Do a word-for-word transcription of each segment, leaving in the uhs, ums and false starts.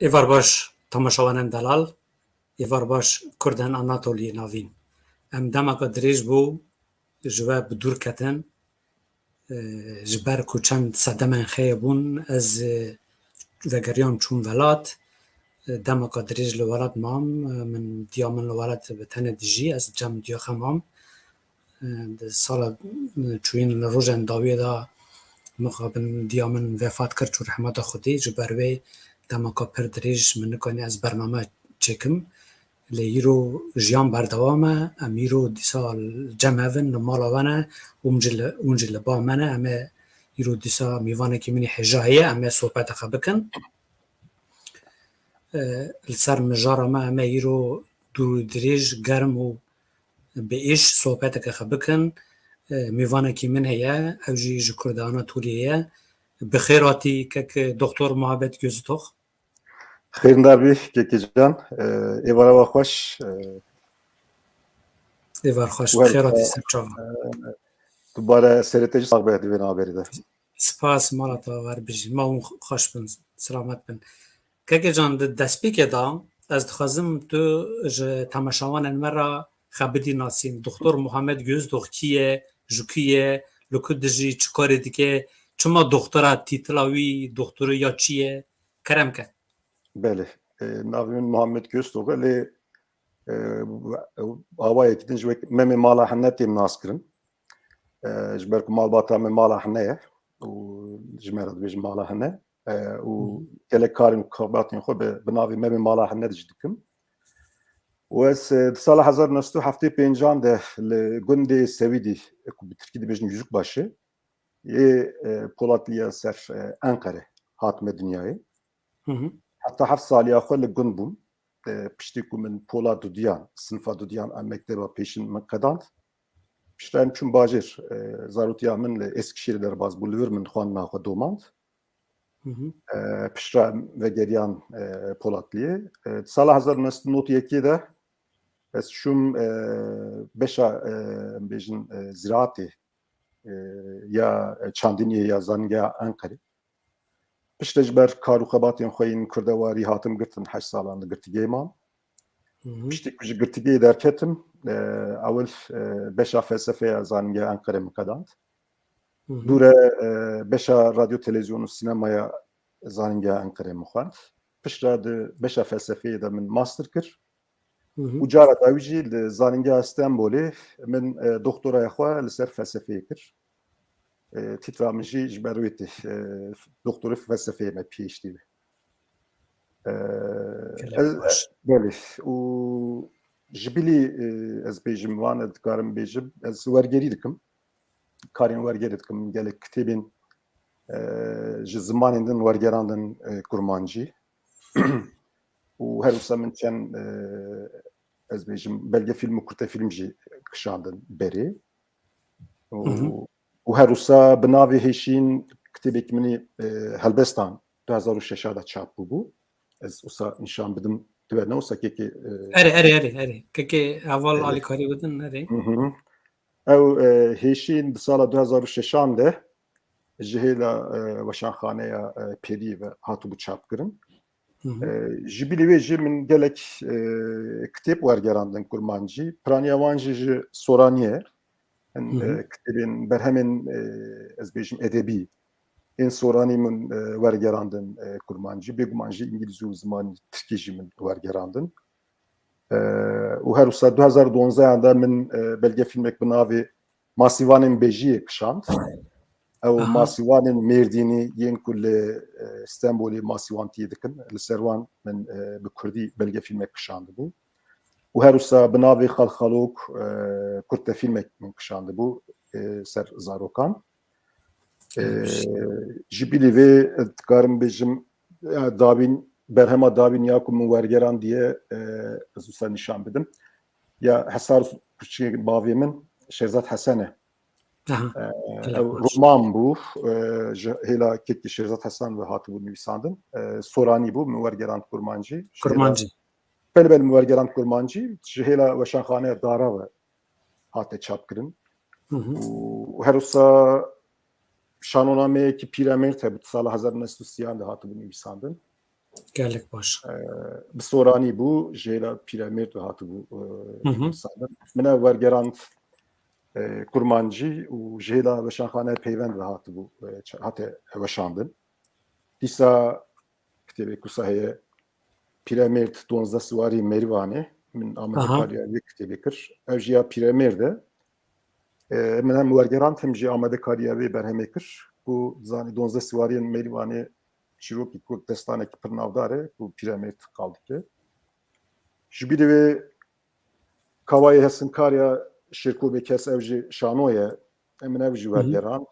Êvar baş, temaşevanên delal, êvar baş, Kurdên Anatoliyê Navîn. Em demeka dirêj bû ji we bi dûr ketin. E, ji ber ku çend sedemên xêye bûn, ez, e, vegeriyam çûm welat. E, demeka dirêj li welat mam, e, min diya min li welat bi tenê dijî, ez cem diya xwe mam. E, di sala, e, çûyîn li rojên dawiyê de mixabin diya min vefat kir, çû rehmeta Xwedê. Ji ber wê demeka pir dirêj min nikanî ez bername çêkim. Lê îro jiyan berdewam e. Em îro dîsa cem hev in, li mala we ne. Hûn jî li, hûn jî li ba me ne. Em ê îro dîsa mîvanekî min î hêja heye. Em ê sohbeta xwe bikin. E, li ser mijara me em ê îro dûr û dirêj, germ û bi êş sohbeteke xwe bikin. E, mîvanekî min heye, ew jî ji Kurda Anatoliyê ye. Bi xêr hatî kek Doktor Muhammad Gözdox. Xêrindar bî kekê can. E, êvara we xweş. E, Êvar xweş, bi xêr hatî ser çava. E, dubare serê te jî sax be di vê navberê de. Spas, mala te wer bijî. Ma hûn xweş bin, selamet bin. Kekê can, di destpêkê de ez dixwazim tu ji temaşevanên me re xwe bidî nasîn. Doktor Muhammed Gözdox kî ye, ji ku ye, li ku dijî, çi karê dike, çima doktora, tîtila wî doktorî ya çi ye? Kerem ke. Belê. E, navê min Muhammed Gözdox e, lê, e, awayekî din ji wek Memê Mala Hene têm naskirin. E, ji ber ku malbata me Mala Hene ye û ji me re dibêjin Mala Hene. E, û Hı hı. gelek karên û xebatên xwe bi, bi navê Memê Mala Hene de jî dikim. Û ez, e, di sala hezar û neh sed û heftê û pêncan de li gundê Sewîdî, ku bi tirkî dibêjin Yüzükbaşı, yê, e, Polatliya ser, e, Enqere hatime dinyayê. Hı hı. Heta heft saliya xwe li gund bûm. E, piştî ku min pola dudiyan, sinfa dudiyan a mekteba pêşîn min qedand. Piştre em çûn bajêr. E, zarotiya min li Eskişehirê derbas bû, li vir min xwendina xwe domand. Hı hı. E, piştre em vegeriyan, e, Polatliye. E, di sala hezar û neh sed û nod û yekê de ez çûm, e, beşa, e, em bêjin, e, ziraatê, e, ya çandiniyê ya zanîngeha Enqerê. Piştre ji ber kar û xebatên xwe yên kurdewarî hatim girtin, heşt salan li girtîgehê mam. Hı hı. Piştî ku ji girtîgehê derketim, e, ewil, e, beşa felsefeya zanîngeha Enqerê min qedand. Hı hı. Dûre, e, beşa radyo, televîzyon û sînemaya zanîngeha Enqerê min xwend. Piştre di beşa felsefeyê de min master kir. Hı hı. Û cara dawî jî li Zanîngeha Stenbolê min, e, doktoraya xwe li ser felsefeyê kir. E, tîtra min jî ji ber wê tê, e, doktorê felsefeyê me, P H D be. E, Gelek ez, baş. Belê. Û ji bilî, e, ez bêjim, wan ez dikarim bêjim, ez wergerî dikim. Karên wergerê dikim, gelek kitêbên, e, ji zimanên din wergerandin, e, kurmancî. Û her wisa min çend, e, ez bêjim, belgefîlm û kurtefîlm jî kişandin berê. Û, Hı hı. û her wisa bi navê Hêşîn kitêbekî min î, e, Helbestan du hezar û şeş de çap bûbû. Ez wisa nîşan bidim, tu ne wisa kekê, e, Erê, erê, erê, erê. Kekê heval erê. Alîkarî bidin, erê. Hı hı. Ew, e, Hêşîn di sala du hezar û şeşan de ji hêla, e, weşanxaneya, e, Pêriyê ve hatibû çapkirin. Hı hı. E, ji bilî wê jî min gelek, e, kitêb wergerandin kurmancî. Piraniya wan jî ji Soraniyê ye. Hin, Hı hı. e, kitêbên, berhemên, e, ez bêjim edebî. Ên Soranî min, e, wergerandin, e, kurmancî. Bêguman jî îngilîzî û zimanî tirkî jî min wergerandin. E, û her wisa du hezar û duwazdeh de min, e, belgefîlmek bi navê Masîvanên Bêjiyê kişand. Ew Aha. Masîvanên Mêrdînî yên ku li, e, Stenbolê masîwantiyê dikin, li ser wan min, e, bi kurdî belgefîlmek kişandibû. Û her wisa bi navê Xalxalok, e, kurtefîlmek min kişandibû, e, ser zarokan. E, Gelek baş. Ji bilî vê, e, dikarim bêjim, ya, dabîn, berhema dabîn ya ku min wergerandiye, e, ez wisa nîşan bidim. Ya Hesar Kuçê bavê min, Şêrzad Hesen e. Aha, E, gelek ew baş. Roman bû, e, ji hêla kekî Şêrzad Hesen ve hatibû nivîsandin. E, Soranî bû, min wergerand kurmancî. Ji hêla Kurmancî. Belê, belê, min wergerand kurmancî. Ji hêla weşanxaneya Dara ve hate çapkirin. Hı hı. Û her wisa şanonameyekî Pîramêrd hebû, di sala hezar û neh sed û sî de hatibû nivîsandin. Gelek baş. Bi soranî bû, ji hêla Pîremêrd ve hatibû. Hı hı. Min ev wergerand e, kurmancî û ji hêla weşanxaneya Peyvend ve hatibû, e, hate weşandin. Dîsa kitêbê kusa heye, Pîremêrd, Donzdeh Siwarî Mêrvanê, min amadekariya wê kitêbê kir. Ev jî ya Pîremêrd e. E, min hem wergerand hem jî amadekariya wê berhemê kir. Ku zanî Donzdeh Siwariyên Mêrvanê çîrokî ku destanekî pir navdar e, ku Pîremêrd qal dike. Ji bîrê wê Kavayê Hesinkar ya Şêrko Bêkes, ev jî şano ye. Em min ev jî wergeran.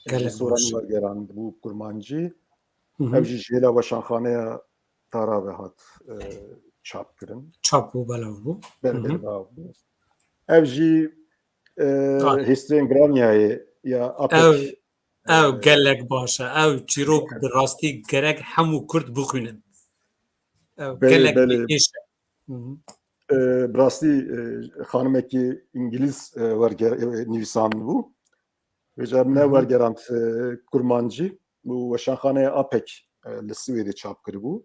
Gelek soran wergeran bû kurmancî. Ev jî ji hêla weşanxaneya Tara ve hat e, çap kirin. Çap bû, belav bû. Belê, belav bû. Ev jî e, Hêstrên Granyayê ya Apek. Ev, ev gelek baş e. Ev çîrok bi rastî gerek hemû Kurd bixwînin. Ev gelek kêş e. E, bi rastî e, xanimekî îngilîz e, werger e, nivîsandibû. Vêca min ev wergerand e, kurmancî û weşanxaneya Apek e, li Swêdê çap kiribû.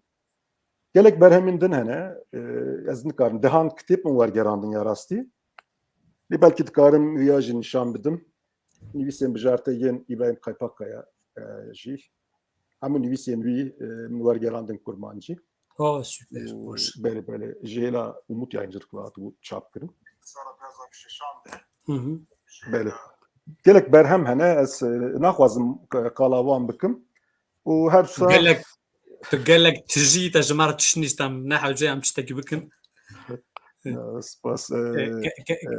Gelek berhemên din hene. E, ez nikarim. Dehan kitêb min wergerandin ya rastî. Lê belkî dikarim wîya jî nîşan bidim. Nivîsên bijarte yên Îbrahîm Kaypakkaya e, jî. Hemû nivîsên wî e, min wergerandin kurmancî. Oh, super, baş. Belê, belê. Ji hêla Umut Yayıncılık ve hatibû çap kirin. Hı hı. Belê. Gelek berhem hene, ez e, naxwazim qala wan bikim. Û her wisa gelek, tu gelek tijî, te ji me re tişt nîşt, em ne hewce em tiştekî bikin. Spas.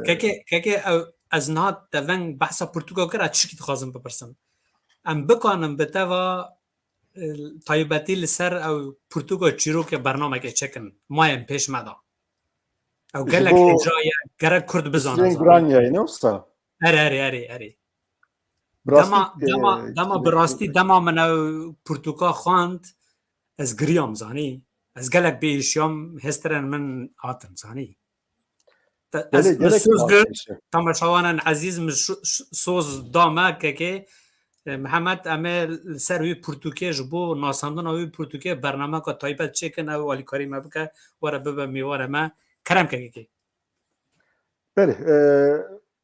Keke, keke ew, ez niha te veng behsa pirtûka kir, ez tişkî dixwazim bipirsim. Em bikanin bi te ve e, taybetî li ser ew pirtûka çîrokê bernamekê çekin. Mayên pêş me de. Ew gelek hêja ye, gerek Kurd bizanin. Hüseyin Granyayê, ne wisa? Erê, erê, erê, erê. Dema, dema, dema bi rastî, dema min ew pirtûka xwend, ez giriyam, zanî. Ez gelek bêhişiyam, hêstirên min hatin, zanî. Ez, min soz da, temaşevanên ezîz, min soz da me kekê Mihemed, em ê li ser wî pirtûkê, ji bo nasandina wî pirtûkê bernameka taybet çêkin, ew alîkarî me bike, were bibe mêvanê me. Kerem ke kekê. Belê, e,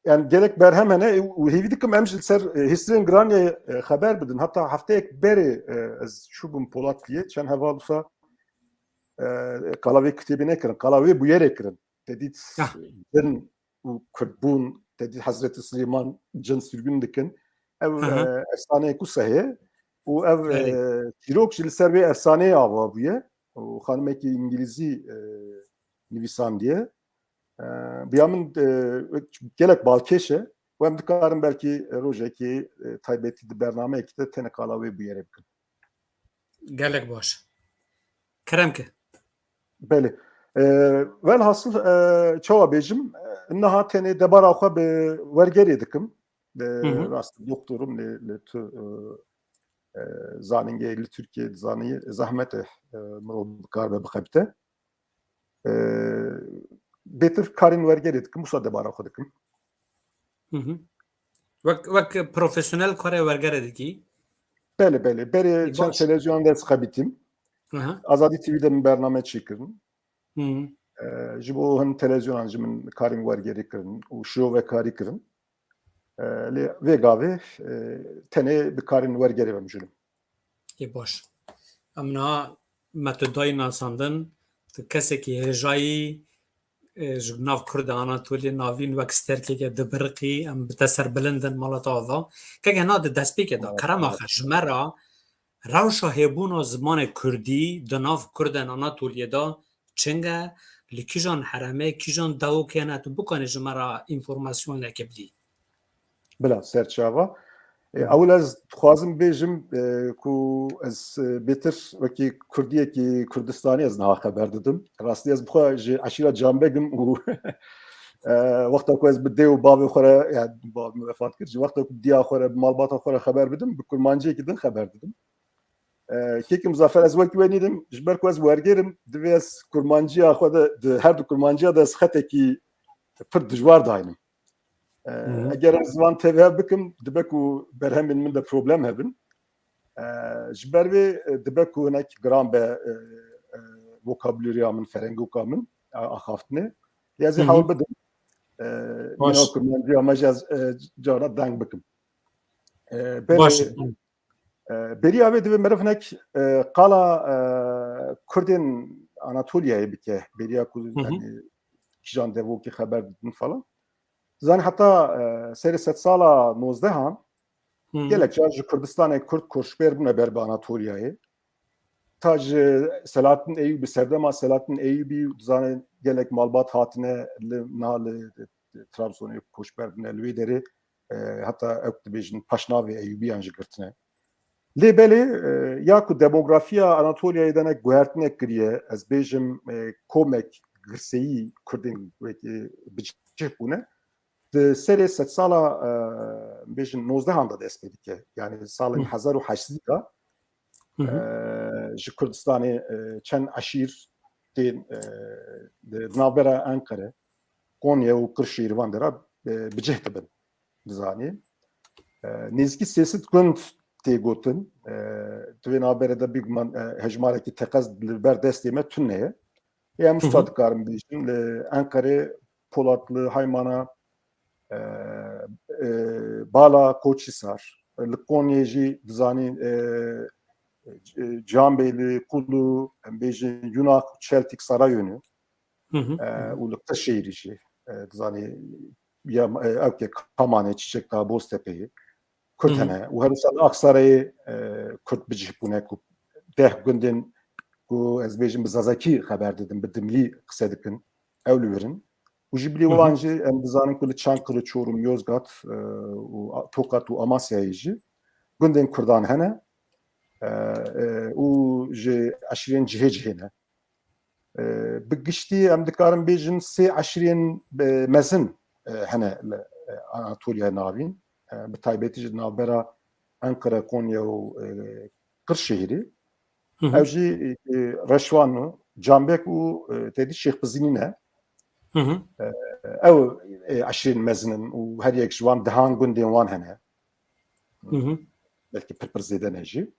yani gelek berhem hene, e, û hêvî dikim em jî li ser e, Hêstirên Granyayê e, xeber bidin. Heta hefteyek berê e, ez çûbûm Polatliye, çend heval wisa e, qala vê kitêbê nekirin, qala wê bûyerê kirin. Te dît cin û Kurdbûn, te dît Hezretî Silêman cin sürgün dikin. Ev e, efsaneyek wisa heye û ev e, çîrok jî li ser vê efsaneyê ava bûye û xanimekî îngilîzî e, nivîsandiye. E, bi ya min e, gelek balkêş e û em dikarin belkî rojekê e, taybetî di bernameyekî de tenê qala wê bûyerê bikin. Gelek baş. Kerem ke. Belê. E, velhasil e, çawa bêjim, e, niha tenê debara xwe bi wergerê dikim. E, Hı hı. Rast doktorum lê, lê tu e, e, zanîngehê li Tirkiyê zanî zehmet e, e, mirov bikaribe bixebite. E, bêtir karên wergerê dikim, wisa debara xwe dikim. Hı hı. Wek, wek profesyonel karê wergerê dikî? Belê, belê. Berê çend televîzyonan de ez xebitîm. Aha. Azadî T V de min bername çêkirin. Hı hı. E, ji bo hin televîzyonan jî min karên wergerê kirin û şirovekarî kirin. E, lê vê gavê e, tenê bi karên wergerê ve mijûl im. Ê baş. Em niha me tu dayî nasandin, tu kesekî hêjayî, e, ji nav Kurda Anatoliyê navîn wek sterkeke dibiriqî, em bi te serbilind in, mala te ava. Keke hena di destpêkê de, kerema xwe ji me re rewşa hêbûna zimanê Kurdî di nav Kurdan Anatoliyê de çing e, li kîjan heremê, kîjan dewokê hene, tu bikanî ji me re înformasyoneke bidî? Bila serçava. E, ewil ez dixwazim bêjim e, ku ez e, bêtir wekî Kurdiyekî Kurdistanî ez niha xeber didim. Rastî ez bi xwe ji eşîra Canbeg im û e, wexta ku ez bi dê û bavê xwe re, yani bavê min vefat kir, ji wexta ku diya xwe re, bi malbata xwe re xeber bidim, bi kurmanciyekî din xeber didim. E, kêkim Zafer ez wekî we nîdim, ji ber ku ez werger im, divê ez kurmanciya xwe de, di her du kurmanciya de ez xetekî pir dijwar daynim. E, Hı hı. Eger ez van tevhev bikim, dibe ku berhemên min de problem hebin. E, ji ber vê, e, dibe ku hinek giran be, e, e, vokabularya min, ferengoka min, e, axaftinê. Lê ez ê hewl bidim. E, mîna kurmandiya me jî ez, e, cara deng bikim. E, belê, Baş. e, beriya vê divê meriv hinek, e, qala, e, Kurdên Anatoliyayê bike. Beriya ku, Hı hı. yani, kîjan devokê xeber didin falan. Zanî heta, e, serê sedsala nozdehan Hı. gelek car ji Kurdistanê Kurd koçber bûne ber bi Anatoliyayê. Ta ji Selahattin Eyûbî, serdema Selahattin Eyûbî, dizane gelek malbat hatine li, na li Trabzonê koçber bûne li wê derê, e, heta ew dibêjin paşnavê Eyûbiyan jî girtine. Lê belê, e, ya ku demografiya Anatoliyayê de ne guhertinek kiriye, ez bêjim, e, komek girseyî Kurdên wekî bi cih bûne, di serê sedsala, e, bêjin nozdehan de dest pê dike. Yani salên Hı. hezar û heşt sed de, Hı hı. e, ji Kurdistanê, e, çend eşîr tên, e, di navbera Enqere, Konye û Qirşîrvan de re, e, bi cih dibin. Dizanî. E, nêzîkî sê sed gund tê gotin. E, di vê navbere de bêguman, e, hejmarekî teqez li ber destê me tune ye. Ê em Hı hı. wisa dikarin bêjin, li Enqerê, Polatlı, Haymana, e, e, Bala, Koçhisar, li Konyê jî dizanî, e, e, Cihanbeyli, Kulu, em bêjin Yunak, Çeltik, Sarayönü, Hı hı. e, û li Qirşehîrî jî, e, dizanî ya, e, ewkê Kamanê, Çiçekdağ, Boztepe'yê. Kurd Hı hı. hene. Û her wisa li Aksarayê, e, Kurd bi cih bûne ku deh gundên ku ez bêjim bi Zazakî xeber didin, bi Dimlî qise dikin. Ew li vir in. Û ji bilî Hı hı. wan jî em dizanin ku li Çankırı, Çorum, Yozgat, e, û A-, Tokat û Amasyayê jî gundên Kurdan hene. E, e, û ji eşîrên cihê cihê ne. E, bi giştî em dikarin bêjin sê eşîrên, e, mezin, e, hene li, e, Anatoliya Navîn. E, bi taybetî jî di navbera Enqere, Konya û, e, Qirşehîrî. Hı hı. Ew jî, e, Reşwan û Canbek û, e, tedî Şêxbizinî ne. Hı hı. E, ew, e, eşîrên mezin in û her yek ji wan dehan gundên wan hene. Hı hı. Belkî pir pir zêde ne jî.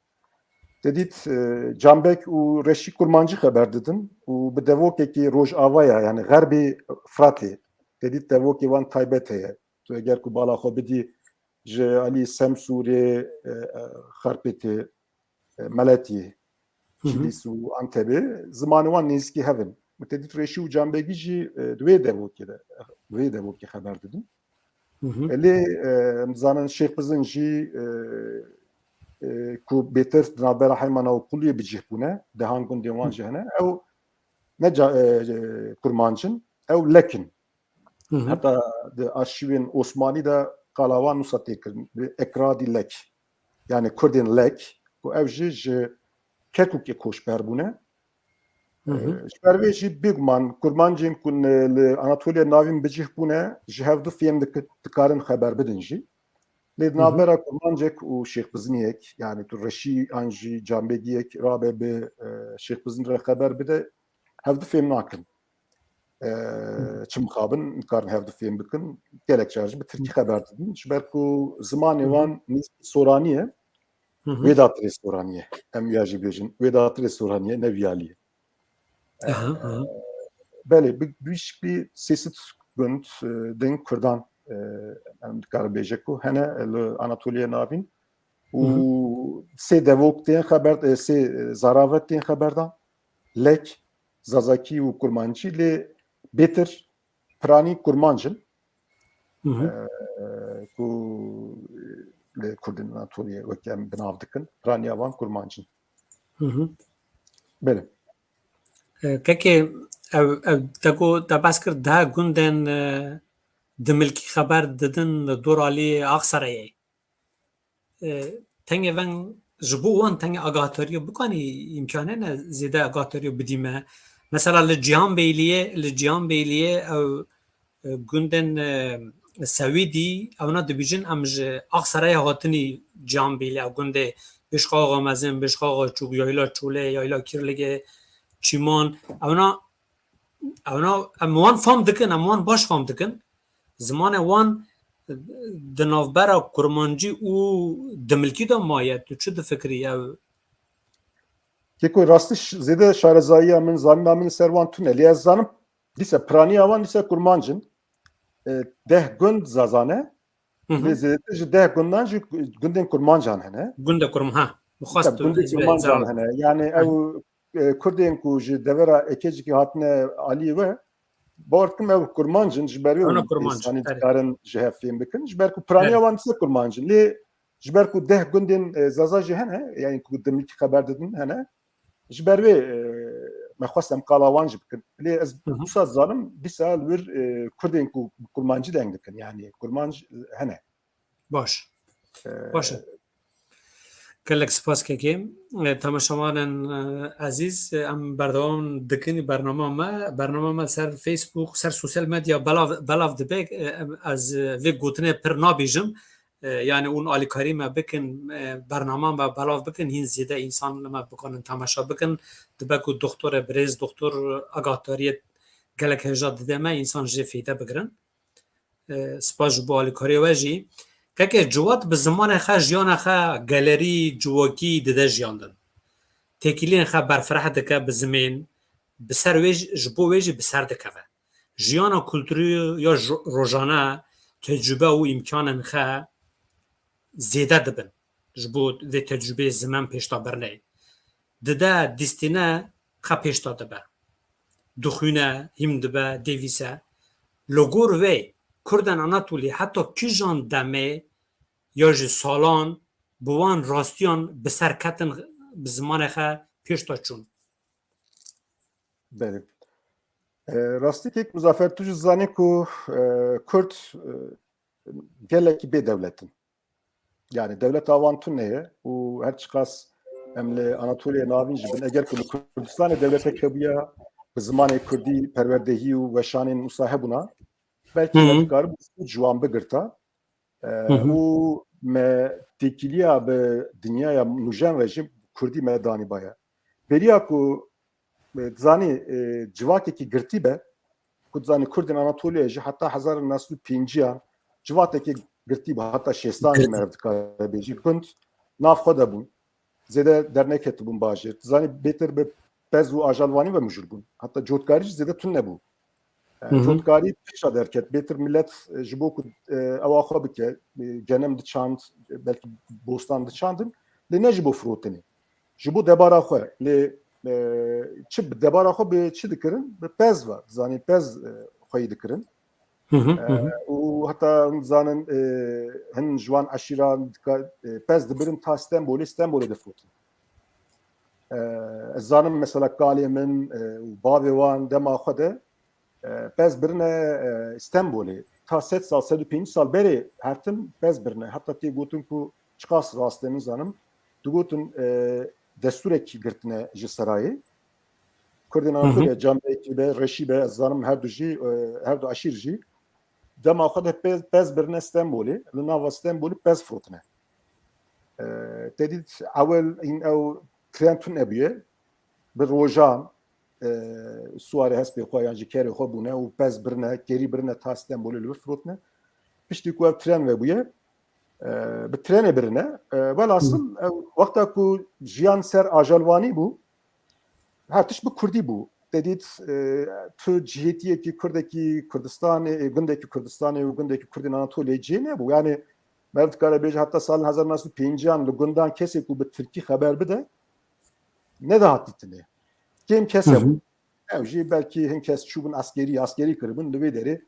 Te dît, e, Canbek û Reşî Kurmancî xeber didin û bi devokekî Rojavaya, yani Xerbê Fratê, te dît devokê wan taybet heye. Tu eger ku bala xwe bidî ji alî Semsûrê, e, e, Xarpêtê, e, Meletî, Hı hı. Çilîs û Antebê, zimanê wan nêzîkî hev in. Te dît Reşî û Canbegî jî, e, di wê devokê de, di wê devokê xeber didin. Hı hı. E, lê, e, em dizanin Şêx Bizin jî, e, e, ku bêtir di navbera Heymana û Quliyê bi cih bûne, dehan gundên wan Hı. jî hene. Ew ne ca-, e, e, Kurmanc in, ew Lek in. Hı hı. Heta di arşîvên Osmanî de qala wan wisa tê kirin, bi Ekradî Lek. Yani Kurdên Lek, ku ew jî ji Kerkûkê koçber bûne. Hı hı. E, ji ber vê jî bêguman Kurmancên ku li Anatoliya Navîn bi cih bûne, ji hevdu fêm dik-, dikarin xeber bidin jî. Lê di Hı hı. navbera Kurmancek û Şêxbiziniyek, yani tu Reşî an jî Canbegiyek rabe bi, e, Şêxbizin re xeber bide, hevdu fêm nakin. E, Hı. çi mixabin, karin hevdu fêm bikin, gelek car jî bi tirkî xeber didin. Ji ber ku zimanê Hı hı. wan nêzîkî soranî ye, Hı hı. wê datirê soranî ye. Em ya jî bêjin, wê datirê soranî ye, ne viyalî ye. E, Aha, aha. belê, bi, bi şiklî sê sed gund, e, din Kurdan, e, em dikarin bêje ku hene li Anatoliya Navîn û Hı hı. sê devok tên xeber, e, sê, e, zaravet tên xeberdan. Lek, Zazakî û Kurmancî, lê bêtir piranî Kurmanc in. Hı hı. E, ku, e, li Kurdên Anatoliyê wekî em bi nav dikin. Piraniya wan Kurmanc in. Hı hı. Belê. E, kekê, ev, ev, te ku te behs kir, deh gundên, e, dimilkî xeber didin li dor alî Aksarayê. E, tengê veng ji bo wan tengê agahtariya bikanî îmkanê ne zêde agahtariya bidî me. Mesela li Cihanbeyliyê, li Cihanbeyliyê ew, e, gundên, e, Sewîdî, ewna dibêjin em ji Aksarayê hatinî Cihanbeylî, ew gundê Bêşqaxa Mezin, Bêşqaxa Çûk, Yayla Çolê, Yayla Kîrligê, Çîman, ewna, ewna em wan fam dikin, em wan baş fam dikin. Zimanê wan di navbera kurmancî û dimilkî de maye. Tu çi difikirî ew? Keko, rastî ş-, zêde şarezayiya min, zanîna min ser wan tune. Lê ez zanim, dîse piraniya wan dîse kurmanc in. E, deh gund Zaza ne. Hı hı. Lê zêdetir ji deh gundan jî gundên kurmancan hene. Gundê kurm-, ha. Tabii, gundê kurmancan hene. Yani ew, e, Kurdên ku ji devera Ekecikê hatine aliyê we, bawer dikim ew kurmanc in, ji ber wê hûn kurmanc, insanî dikarin ji hev fêm bikin. Ji ber ku piraniya wan dîse kurmanc in. Lê ji ber ku deh gundên, e, Zaza jî hene, yani ku dimilkî xeber didin hene, ji ber wê, e, me xwest em qala wan jî bikin. Lê ez wisa dizanim, dîsa li wir, e, Kurdên ku bi kurmancî deng dikin, yani kurmanc, e, hene. Baş. E, Baş e. Gelek spas kekê. E, temaşevanên, e, ezîz, e, em berdewam dikin bernama me. Bernama me ser Facebook, ser sosyal medya belav, belav dibe. E, em, ez, e, vê gotinê pir nabêjim. E, yani hûn alîkarî me bikin, e, bernama me belav bikin, hîn zêde însan li me bikanin temaşe bikin. Dibe ku doktorê birêz, doktor agadariyê gelek hêja dide me, însan jê fêde bigirin. E, spas ji bo alîkariyê we jî. Keke Ciwat bi zimanê xwe, jiyana xwe, gelerî, civakî dide jiyandin. Têkiliyên xwe berfireh dike bi zimên, bi ser wê jî, ji bo wê jî bi ser dikeve. Jiyana kulturî ya ro-, rojane, tecrube û îmkanên xwe zêde dibin. Ji bo vê tecrubeyê zimen pêşta birneyê. Dide, dîstîne xwe pêşta dibe. Dixwîne, hîm dibe, dêvîse. Li gor vê, Kurdên Anatolî heta kîjan demê ya jî salan bi wan rastiyan bi ser ketin, bi zimanê xwe pêşta çûn? Belê. E, rastî kek Muzaffer, tu jî zanî ku, e, Kurd, e, gelekî bê dewlet in. Yani dewleta wan tune ye û her çiqas em li Anatoliya Navîn jî bin, eger ku li Kurdistanê dewletek hebûya, bi zimanê kurdî perwerdehî û weşanên wisa hebûna, belkî me dikaribû sûd ji wan bigirta. E, û me têkiliya bi dinyaya nûjen re jî kurdî me danîbaya. Beriya ku, e, dizanî, e, civakekî girtî be, ku dizanî Kurdên Anatoliyayê jî heta hezar û neh sed û pêncî an civatekê girtî bû, heta şêstan jî meriv dikare bêjî, gund nav xwe de bûn. Zêde derneketibûn bajêr. Dizanî bêtir bi pez û ajalvanî ve mijûl bûn. Heta cotkarî jî zêde tune bû. E, cotkarî pêşa derket. Bêtir milet, e, ji bo ku, e, ewa xwe bike, e, genim diçand, belkî bostan diçandin, lê ne ji bo firotinê. Ji bo debara xwe. Lê, e, çi bi debara xwe bi çi dikirin? Bi pez ve. Dizanî pez, e, xweyî dikirin. E, û heta hûn dizanin, e, hin ji wan eşîran dika-, e, pez dibirin ta Stenbolê, Stenbolê difirotin. E, ez zanim mesela kalê min, e, û bavê wan dema xwe de, e, pez birine, e, Stenbolê. Ta sed sal, sed û pêncî sal berê her tim pez birine. Heta tê gotin ku çiqas rast e nizanim. Digotin, e, destûrekî girtine ji serayê. Kurdên Anatoliya, Canbekî be, Reşî be, ez zanim her du jî, e, her du eşîr jî dema xwe de pe-, pez birine Stenbolê, li nava Stenbolê pez firotine. E, te dît ewil hîn ew tren tune bûye, bi rojan, e, siwarê hespê xwe yan jî kerê xwe bûne û pez birine, kerî birine ta Stenbolê li vir firotine. Piştî ku ev tren vebûye, e, bi trenê birine. E, welhasil, ew wexta ku jiyan ser ajalvanî bû, her tişt bi kurdî bû. Te dît, e, tu cihêtiyekî kurdekî Kurdistanê, e, gundekî Kurdistanê û gundekî Kurdên Anatoliyê cihê nebû. Yani, meriv dikare bêje heta salên hezar neh sed û pêncî an li gundan kesê ku bi tirkî xeber bide, nedihat dîtinê. Kêm kes hebûn. Ew jî belkî hin kes çûbûn eskerî, eskerî kiribûn, li vê derê,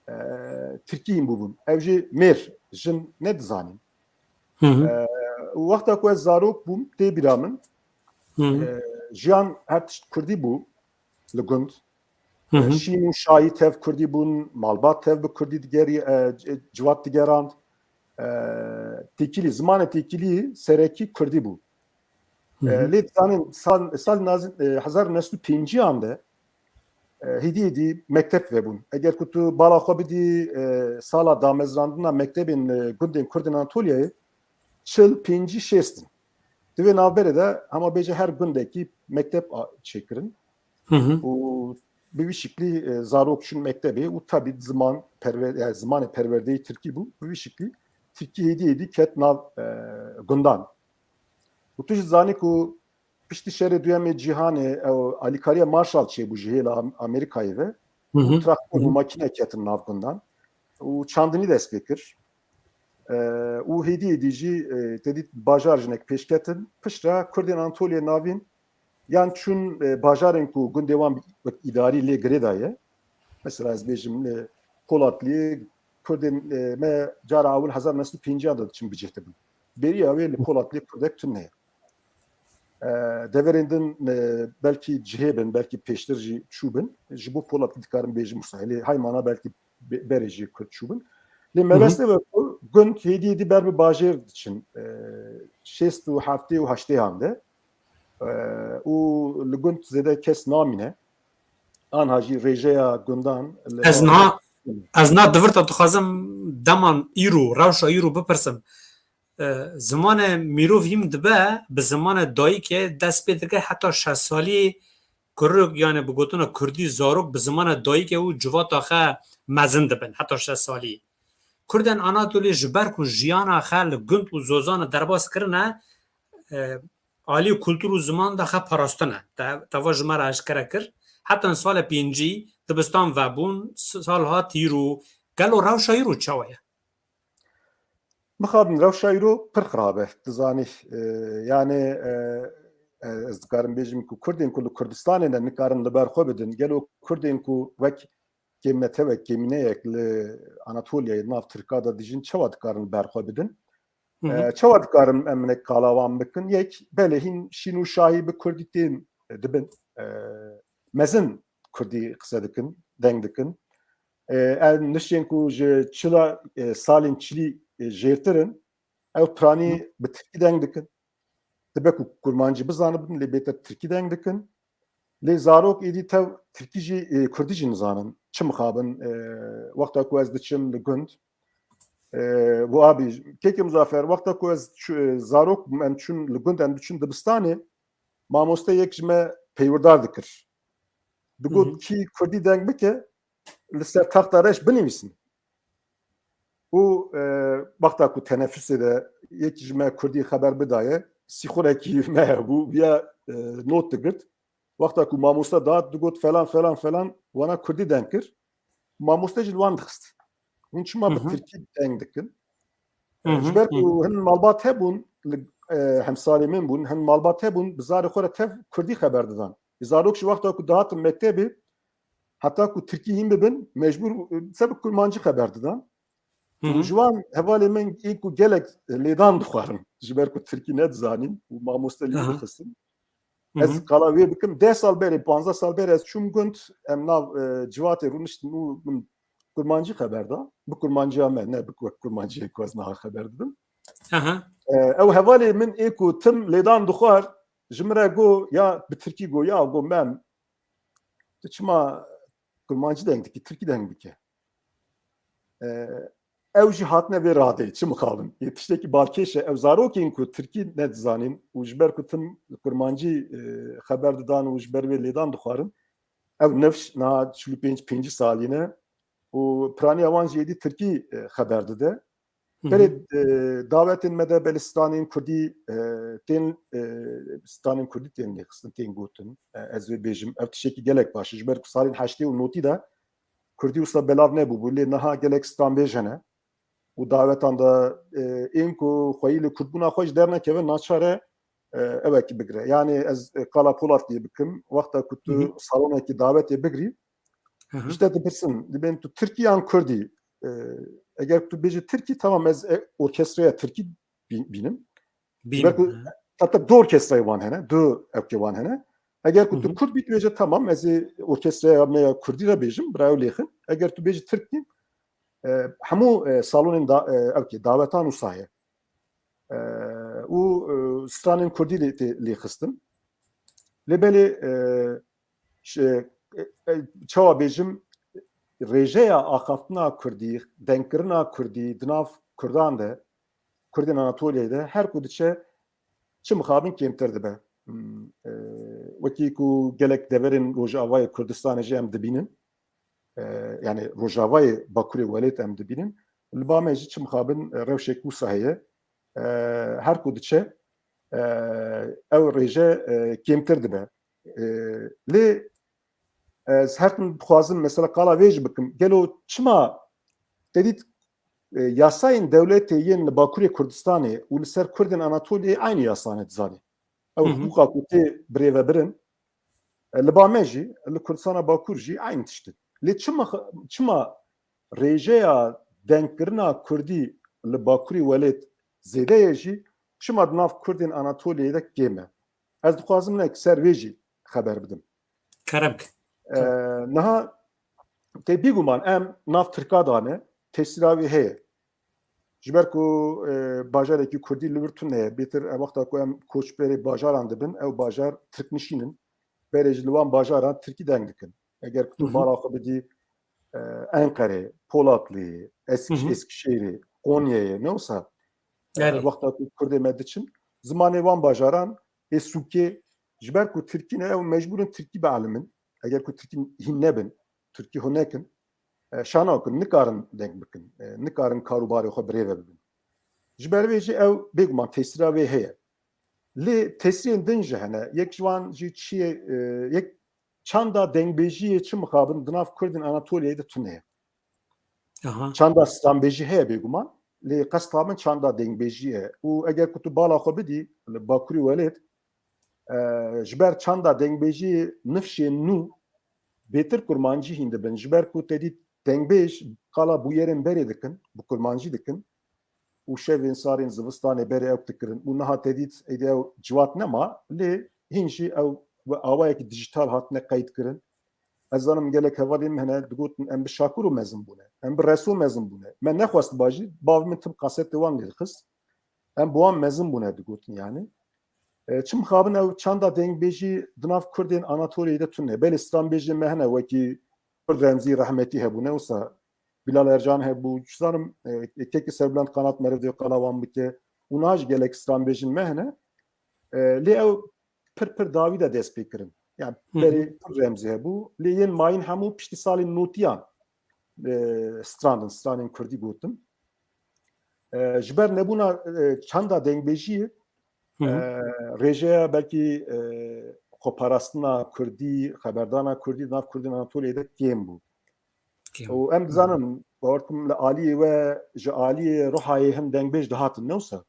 e, tirkî hîn bûbûn. Ew jî mêr, jin nedizanîn. E, û wexta ku ez zarok bûm, tê bîra min, e, jiyan her tişt kurdî bû li gund. E, şîn û şayî tev kurdî bûn, malbat tev bi kurdî digerî-, e, c-, civat digerand. E, têkilî, zimanê têkilî serekî kurdî bû. E, lê dizanîn sal, sal nazin, e, hezar neh sed û pêncî an de, e, hêdî hêdî mekteb vebûn. Eger ku tu bala xwe bidî, e, sala damezrandina mektebên, e, gundên Kurdên Anatoliyayê, çil, pêncî, şêst in. Di vê navberê de hema bêje her gundekî mekteb a-, çêkirin. Û bi wî şiklî, e, zarok çûn mektebê û tabî ziman perwer-, yani zimanê perwerdeyî tirkî bû. Bi wî şiklî tirkî hêdî hêdî ket nav, e, gundan. Û tu jî zanî ku piştî şerê duyemê cîhanê ew alîkariya Marshall çêbû ji hêla Am-, Amerîkayê ve. Hı hı. Û traktor û makîne ketin nav gundan. Û çandinî dest pê kir. E, û hêdî hêdî jî, e, te dît bajar jinek pêş ketin. Piştre Kurdên Anatoliyê Navîn yan çûn, e, bajarên ku gundê wan wek îdarî lê girêdaye. Mesela ez bêjim li Polatli'ye Kurdên, e, me cara ewil hezar neh sed û pêncî de diçin bicih dibin. Beriya wê li Polatli'ye Kurdek tune ye. E, deverên din, e, belkî cihê bin, belkî pêştir jî çû bin. Ji bo Polatli dikarim bêjim wisa. Lê heymana belkî be-, berê jî Kurd çû bin. Lê Hı hı. mebestê ve ku gund hêdî hêdî ber bi bajêr diçin. E, şêst û heftê û heştê han de. E, û li gund zêde kes namîne. Anha jî rêjeya gundan li Ez nav niha, ez niha di vir de dixwazim deman îro, rewşa îro bipirsim. E, zimanê mirov hîm dibe, bi zimanê dayikê dest pê dike, heta şeş salî kurik, yani bi gotina kurdî zarok bi zimanê dayikê û civata xwe mezin dibin, heta şeş salî. Kurdên Anatoliyê ji ber ku jiyana xwe li gund û zozan derbas kirine, e, alî kultur û ziman de xwe parastine. Te, te va ji me re eşkere kir. Heta salê pêncî dibistan vebûn, sal hat îro. Gelo rewşa îro çawa ye? Mixabin rewşa îro pir xirab e. Tu zanî, e, yani, e, e, ez dikarim bêjim ku Kurdên ku li Kurdistanê ne nikarin li ber xwe bidin. Gelo Kurdên ku wek kêmnetewek, kêmîneyek li Anatoliyayê nav Tirka de dijîn çawa dikarin li ber xwe bidin? Hı hı. E, çawa dikarin em hinek qala wan bikin? Yek, belê hîn şîn û şahî bi kurdî tên, e, dibin. E, mezin kurdî qise dikin, deng dikin. E, ev niştên ku ji çila, e, salên çilî, e, jêrtir in, ew piranî Hı. bi tirkî deng dikin. Dibe ku kurmancî bizanibin, lê bêtir tirkî deng dikin. Lê zarok êdî tev tirkî jî, e, kurdî jî nizanin. Çi mixabin, e, wexta ku ez diçim li gund, e, û abî, kekê Muzaffer, wexta ku ez çû-, e, zarok em çûn li gund, em diçûn dibistanê, mamoste yek ji me peywırdar dikir. Digot, Hı hı. kî kurdî deng bike, li ser taxta reş binivîsin. Û, e, wexta ku tenefusê de yekî ji me kurdî xeber bidaye, sîxurekî me hebû, viya, e, not digirt. Wexta ku mamoste dihat, digot, "Falan, falan, falan", wana kurdî deng kir. Mamoste jî li wan dixist. Hûn çima Hı bi hı. tirkî deng dikin? Hı hı, Ji ber ku hı. hin malbat hebûn, li, e, hemsalê min bûn, hin malbat hebûn, bi zarê xwe re tev kurdî xeber didan. Zarok jî wexta ku dihatin mektebê, heta ku tirkî hîn bibin, mecbûr, e, se bi kurmancî xeber didan. Hı hı. Ji wan hevalê min ên ku gelek lêdan dixwarin, ji ber ku tirkî nedizanîn û mamoste lê Aha. dixistin. Hı hı. Ez qala wê bikim, deh sal berê, panzdeh sal berê ez çûm gund, em nav, e, civatê rûniştin û min kurmancî xeber da. Bi kurmanciya me, ne bi wek kurmanciyê ku ez niha xeber didim. Aha. E, ew hevalê min ê ku tim lêdan dixwar, ji min re go, ya bi tirkî go, ya go mem, tu çima kurmancî deng dikî, tirkî deng bike? E, ew jî hatine vê radeyê, çi mixabin. Yê tiştekî balkêş e, ew zarokên ku tirkî nedizanîn û ji ber ku tim kurmancî, e, xeber didan û ji ber wê lêdan dixwarin, ew nifş niha çil û pênc pêncî salî ne û piraniya wan jî êdî tirkî, e, xeber dide. Hı hı. Belê, e, dawetên me de belê stranên kurdî, e, tên, e, stranên kurdî tên lêxistin, tên gotin. E, ez vê bêjim, ev tiştekî gelek baş e. Ji ber ku salên heştê û notî de kurdî wisa belav nebûbû, lê niha gelek stranbêj hene. Û dawetan de, e, ên ku xweyî li kurdbûna xwe ji dernekeve, naçar e, e, ewekî bigire. Yani ez, e, qala Polatli'yê bikim, wexta ku tu Hı hı. salonekî dawetê bigirî, Hı hı. ji te dipirsin, dibên tu tirkî yan kurdî? E, eger tu bêjî tirkî, tamam, ez, e, orkestraya tirkî bî-, bînim. Bînim, Ber ku hı. tabi, tabi du orkestrayê wan hene, du ewkê wan hene. Eger ku Hı tu hı. kurd bî, tu bêje, tamam, ez ê orkestraya me ya kurdî re bêjim, bira ew lêxin. Eger tu bêjî tirkî, e, hemû, e, salonên da-, e, ewkê dawetan wisa ye. E, û, e, stranên kurdî lê tê lêxistin. Lê belê, e, ş-, e, e, çawa bêjim, rêjeya axaftina kurdî, dengkirina kurdî di nav kurdan de, kurdên Anatoliyayê de her ku diçe çi mixabin kêmtir dibe. Hmm, e, wekî ku gelek deverên Rojavayê Kurdistanê jî em dibînin, e, yani Rojavayê Bakurê Welêt em dibînin, li ba me jî çi mixabin, e, rewşek wisa heye. E, her ku diçe, e, ew rêje, e, kêmtir dibe. E, lê ez her tim dixwazim mesela qala vê jî bikim. Gelo çima te dît, e, yasayên dewletê yên li Bakurê Kurdistanê û li ser Kurdên Anatoliyê eynî yasane dizanî. Ew Hı hı. Hiqûqa ku tê birêvebirin, e, li ba me jî, li Kurdistana Bakur jî eyn tişt in. Lê çima, çima rêjeya dengkirina Kurdî li Bakurê Welêt zêde ye jî, çima di nav Kurdên Anatoliyê de kêm e? Ez dixwazim hinek ser vê jî xeber bidim. Kerem ke. Ee, niha te bîguman em nav Tirka dane, tesîra wê heye. Ji ber ku, e, bajarekî Kurdî li wir tune ye, bêtir, e, wexta ku em koçberê bajaran dibin, ew bajar Tirknişîn in. Berê jî li wan bajaran Tirkî deng dikin. Eger ku tu Hı hı. bala xwe bidî, e, Enqerê, Polatlı'yê, Esk-, Hı hı. Eskişehirê, Konya'yê, ne wisa, e, Erê. wexta ku Kurdê me diçin, zimanê wan bajaran ê sûkê, ji ber ku Tirkî ne, ew mecbûr in Tirkî bielimin. Eger ku Tirkî hîn nebin, Tirkî hûn nekin, e, şana ku nikarin deng bikin, e, nikarin karûbarê xwe birêve bibin. Ji ber vê jî ew bêguman tesîra wê heye. Lê tesîrên din jî hene. Yek ji wan jî çi ye, e, yek çanda dengbêjiyê çi mixabin di nav Kurdên Anatoliyayê de tune ye. Aha. Çanda stranbêjî heye bêguman. Lê qesta min çanda dengbêjî ye. Û eger ku tu bala xwe bidî li Bakurê Welêt, e, ji ber çanda dengbêjî nifşên nû bêtir kurmancî hîn dibin. Ji ber ku te dît dengbêj qala bûyerên berê dikin, bi kurmancî dikin û şevên sarên zivistanê berê ew dikirin û niha te dît êdî ew ciwat nema, lê hîn jî ew bi awayekî dijîtal hatine qeyd kirin. Ez zanim gelek hevalên min hene digotin, em bi Şakiro mezin bûne, em bi Reso mezin bûne. Me nexwest ba jî, bavê min tim kasetê wan lê dixist. Em bi wan mezin bûne digotin yani. E, çi mixabin ew çanda dengbêjî di nav Kurdên Anatoliyê de tune. Belê stranbêjên me hene, wekî Kurd Remzî rehmetî hebûne, wisa Bilal Ercan hebû, çi zanim, e, kekî Serbilend Kanat meriv dê qala wan bike. Û niha jî gelek stranbêjên me hene. E, lê ew pir pir dawî de dest pê kirin. Yani Hı hı. berê Kurd Remzî hebû, lê yên mayîn hemû piştî salên notiyan, e, strandin, stranên Kurdî gotin. E, ji ber nebûna, e, çanda dengbêjiyê, Hı hı. e, rêjeya belkî, e, xweparastina Kurdî, xeberdana Kurdî di nav Kurdên Anatoliyê de kêm bû. Kêm. Û em Hı. dizanin, bawer dikim li aliyê we, ji aliyê Ruhayê hin dengbêj dihatin, ne wisa?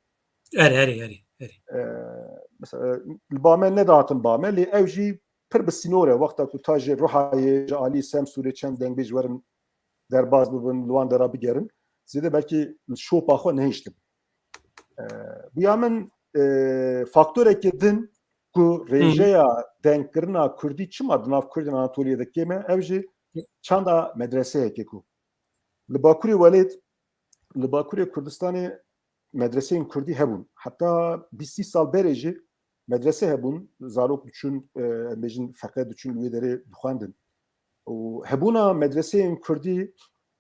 Erê, erê, erê, erê. E, mesela, li ba me nedihatin ba me, lê ew jî pir bi sînor e. Wexta ku ta ji Ruhayê, ji alî Semsûrê çend dengbêj werin derbas bibin, li wan dera bigerin, zêde belkî li şopa xwe nehiştin. E, Bûya min, e, faktorekê din ku Hı. rêjeya dengkirina Kurdî çima di nav Kurdên Anatoliyê de kêm e, ew jî çanda medreseyekê ku li Bakurê Welêt, li Bakurê Kurdistanê medreseyên Kurdî hebûn. Heta bîst sî sal berê jî medrese hebûn, zarok diçûn, e, em bêjin feqe diçûn li wê derê dixwendin. Û hebûna medreseyên Kurdî,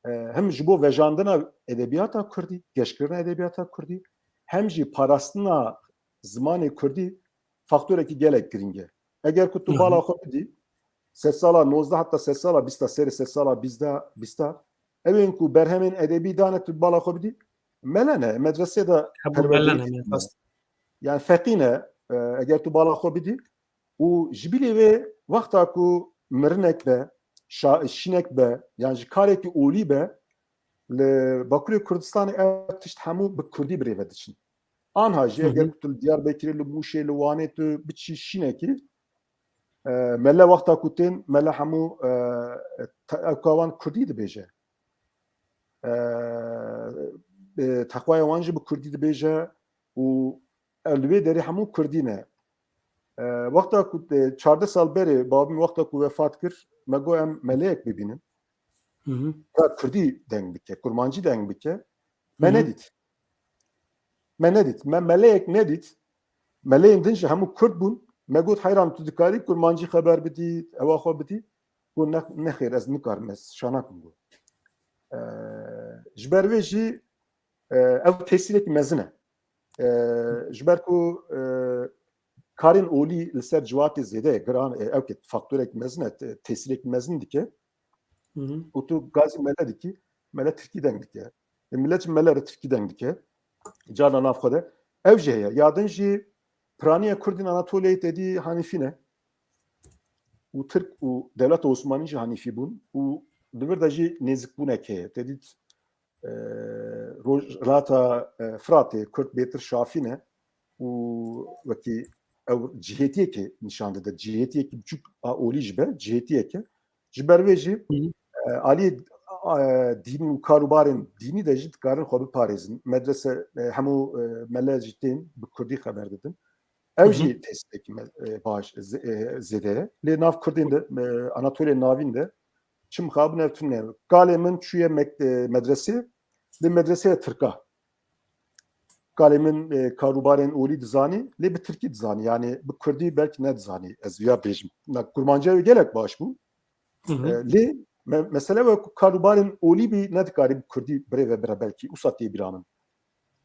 e, hem ji bo vejandina edebiyata Kurdî, geşkirina edebiyata Kurdî, hem jî parastina zimanê Kurdî faktorekî gelek girîng e. Eger ku tu Hı hı. bala xwe bidî, sedsala nozdeh heta sedsala bîsta, serê sedsala bîzda, bîsta, ew ên ku berhemên edebî dane tu bala xwe bidî, mele ne, medresê de Hebû perwerdeyî mele ne, dîtine. Rast. Yani feqî ne, e, eger tu bala xwe bidî, û ji bilî wê wexta ku mirinek be, şa-, şînek be, yan ji karekî olî be, li Bakurê Kurdistanê ev tişt hemû bi Kurdî birêve diçin. Anha jî Hı hı. eger ku tu li Diyarbekirê, li Mûşê, li Wanê tu biçî şînekî, e, mele wexta ku tên, mele hemû, e, te-, ewka wan Kurdî dibêje. E, e, texwaya wan jî bi Kurdî dibêje û ew li wê derê hemû Kurdî ne. E, wexta ku, e, çardeh sal berê, bavê min wexta ku wefat kir, me got em meleyek bibînin. Hı hı. Ya Kurdî deng bike, Kurmancî deng bike. Me Hı hı. nedît. Me nedît. Me meleyek nedît. Meleyên din jî hemû Kurd bûn. Me got, heyran tu dikarî Kurmancî xeber bidî, ewa xwe bidî? Got, ne, nexêr, ez nikarim, ez şa nakim, got. E, ji ber vê jî, e, ev tesîrekî mezin e. E, ji ber ku, e, karên olî li ser ciwatê zêde ye, giran, e, ew ke faktorek mezin e, te-, tesîrek mezin dike. Hı hı. Û tu gazî mele dikî, mele tirkî deng dike. E, millet jî mele re tirkî deng dike. Carna nav xwe de. Ew jî heye. Ya din jî piraniya Kurdên Anatoliyayê te dî Hanîfî ne. Û Tirk û dewleta Osmanî jî Hanîfî bûn. Û di vir de jî nêzikbûnek heye. Te dît, e, Rojhilata, e, Firatê Kurd bêtir Şafî ne. Û wekî ew cihêtiyekê nîşan dide. Cihêtiyekî biçûk a olî jî be, cihêtiyeke. Ji ber vê jî, Hı hı. e, alî, e, dîn û karûbarên dînî de jî dikarin xwe biparêzin. Medrese, e, hemû, e, mele jî tên bi kurdî xeber didin. Ew Hı hı. jî tesîrekî me-, e, baş, zê-, e, zêde ye. Lê nav Kurdên de, e, Anatoliya Navîn de çi mixabin ev tune. Kalê min çûye mek-, e, medresê, lê medreseya Tirka. Kalê min, e, karûbarên olî dizanî, lê bi Tirkî dizanî. Yani bi Kurdî belkî nedizanî. Ez ya bêjim. Na, kurmanciya wê gelek baş bû. Hı hı. E, lê me-, mesele we ku karûbarên olî bî, nedikarî bi Kurdî birê ve bire belkî. Usa tê bîra min.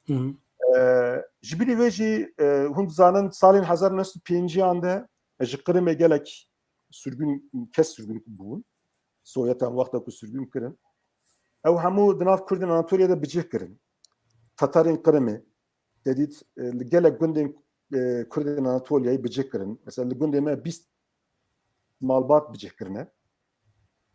Hı hı. E, ji bilî vê jî, e, hûn dizanin salên hezar neh sed û pêncî an de, e, ji Qirimê gelek sürgün, kes sürgün bûn. Sovyetan wexta ku sürgün kirin. Ew hemû di nav Kurdên Anatoliya de bicih kirin. Tatarên Qirimê, te dît, e, li gelek gundên, e, Kurdên Anatoliyayê bicih kirin. Mesela li gundê me bîst malbat bicih kirine.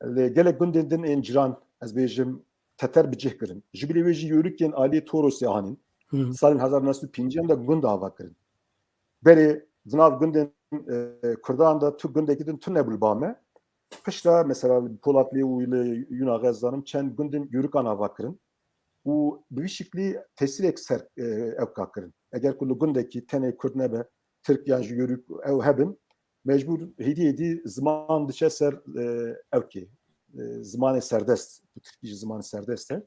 Li gelek gundên din ên ciran, ez bêjim, teter bicih kirin. Ji bilî wê jî yûrikên aliyê Torosê anîn. Hı hı. Salên hezar neh sed û pêncî de gund ava kirin. Berê di nav gundên, e, Kurdan de tu gundekî din tune bû li ba me. Pişta mesela li Polatlı û li Yunax, ez zanim çend gundên yûrikan ava kirin. Û bi vî şiklî tesîrek ser, e, ewka kirin. Eger ku li gundekî tenê Kurd nebe, Tirk yan jî yûrik ew hebin, mecbûr hêdî hêdî ziman diçe ser, e, ewkê. E, zimanê serdest, bi Tirkî jî zimanê serdest e.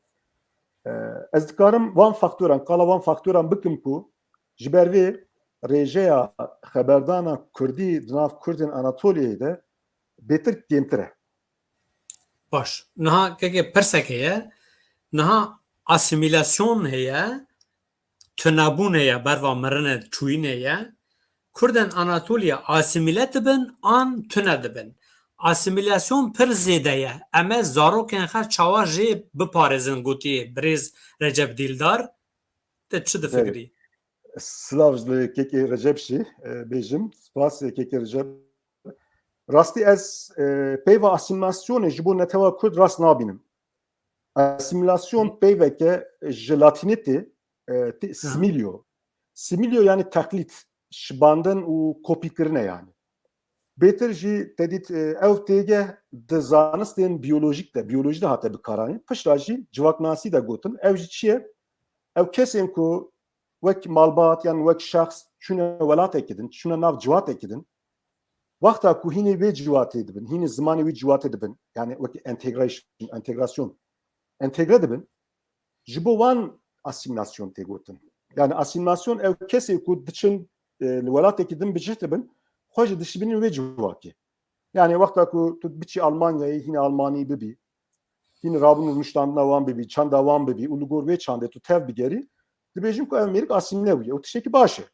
E, ez dikarim van faktoran, qala van faktoran bikim ku ji ber vê rêjeya xeberdana Kurdî di nav Kurdên Anatoliyayê de bêtir kêmtir e. Baş. Niha kekê pirsek heye. Niha asîmîlasyon heye, tunebûn heye, berva mirine çûyîn heye. Kurdên Anatoliya asîmîle dibin an tune dibin? Asîmîlasyon pir zêde ye. Em ê zarokên xwe çawa jê biparêzin, gotiye birêz Recep Dîldar. Te çi difikirî? Silav ji kekê Recep jî, e, bêjim. Spas, e, kekê Recep. Rastî ez, e, peyva asîmîlasyonê ji bo netewa Kurd rast nabînim. Asîmîlasyon peyveke ji Latînî tê, e, tê similio. Similio yani teqlîd, şibandin û kopîkirine yani. Bêtir jî te dît, e, ev têgeh di zanistên biyolojîk de, biyolojî de hate bikaranîn. Pişta jî civaknasî de gotin. Ev jî çi ye? Ew kesên ku wek malbat yan wek şexs çûne welatekî din, çûne nav ciwatekî din, wexta ku hînê vê ciwatê dibin, hînê zimanê wî ciwatê dibin, yani wek integration, entegrasyon, entegre dibin, ji bo wan asîmîlasyon tê gotin. Yani asîmîlasyon ew kesê ku diçin, e, li welatekî din bi cih dibin, xwe jî dişibînin wê civakê. Yani wexta ku tu biçî Almanyayê, hînê Almanî bibî, hînê rabûn û rûniştandina wan bibî, çanda wan bibî û li gor wê çandê tu tev bigerî, dibêjin ku ev mêrik asîmîle bûye û tiştekî baş e.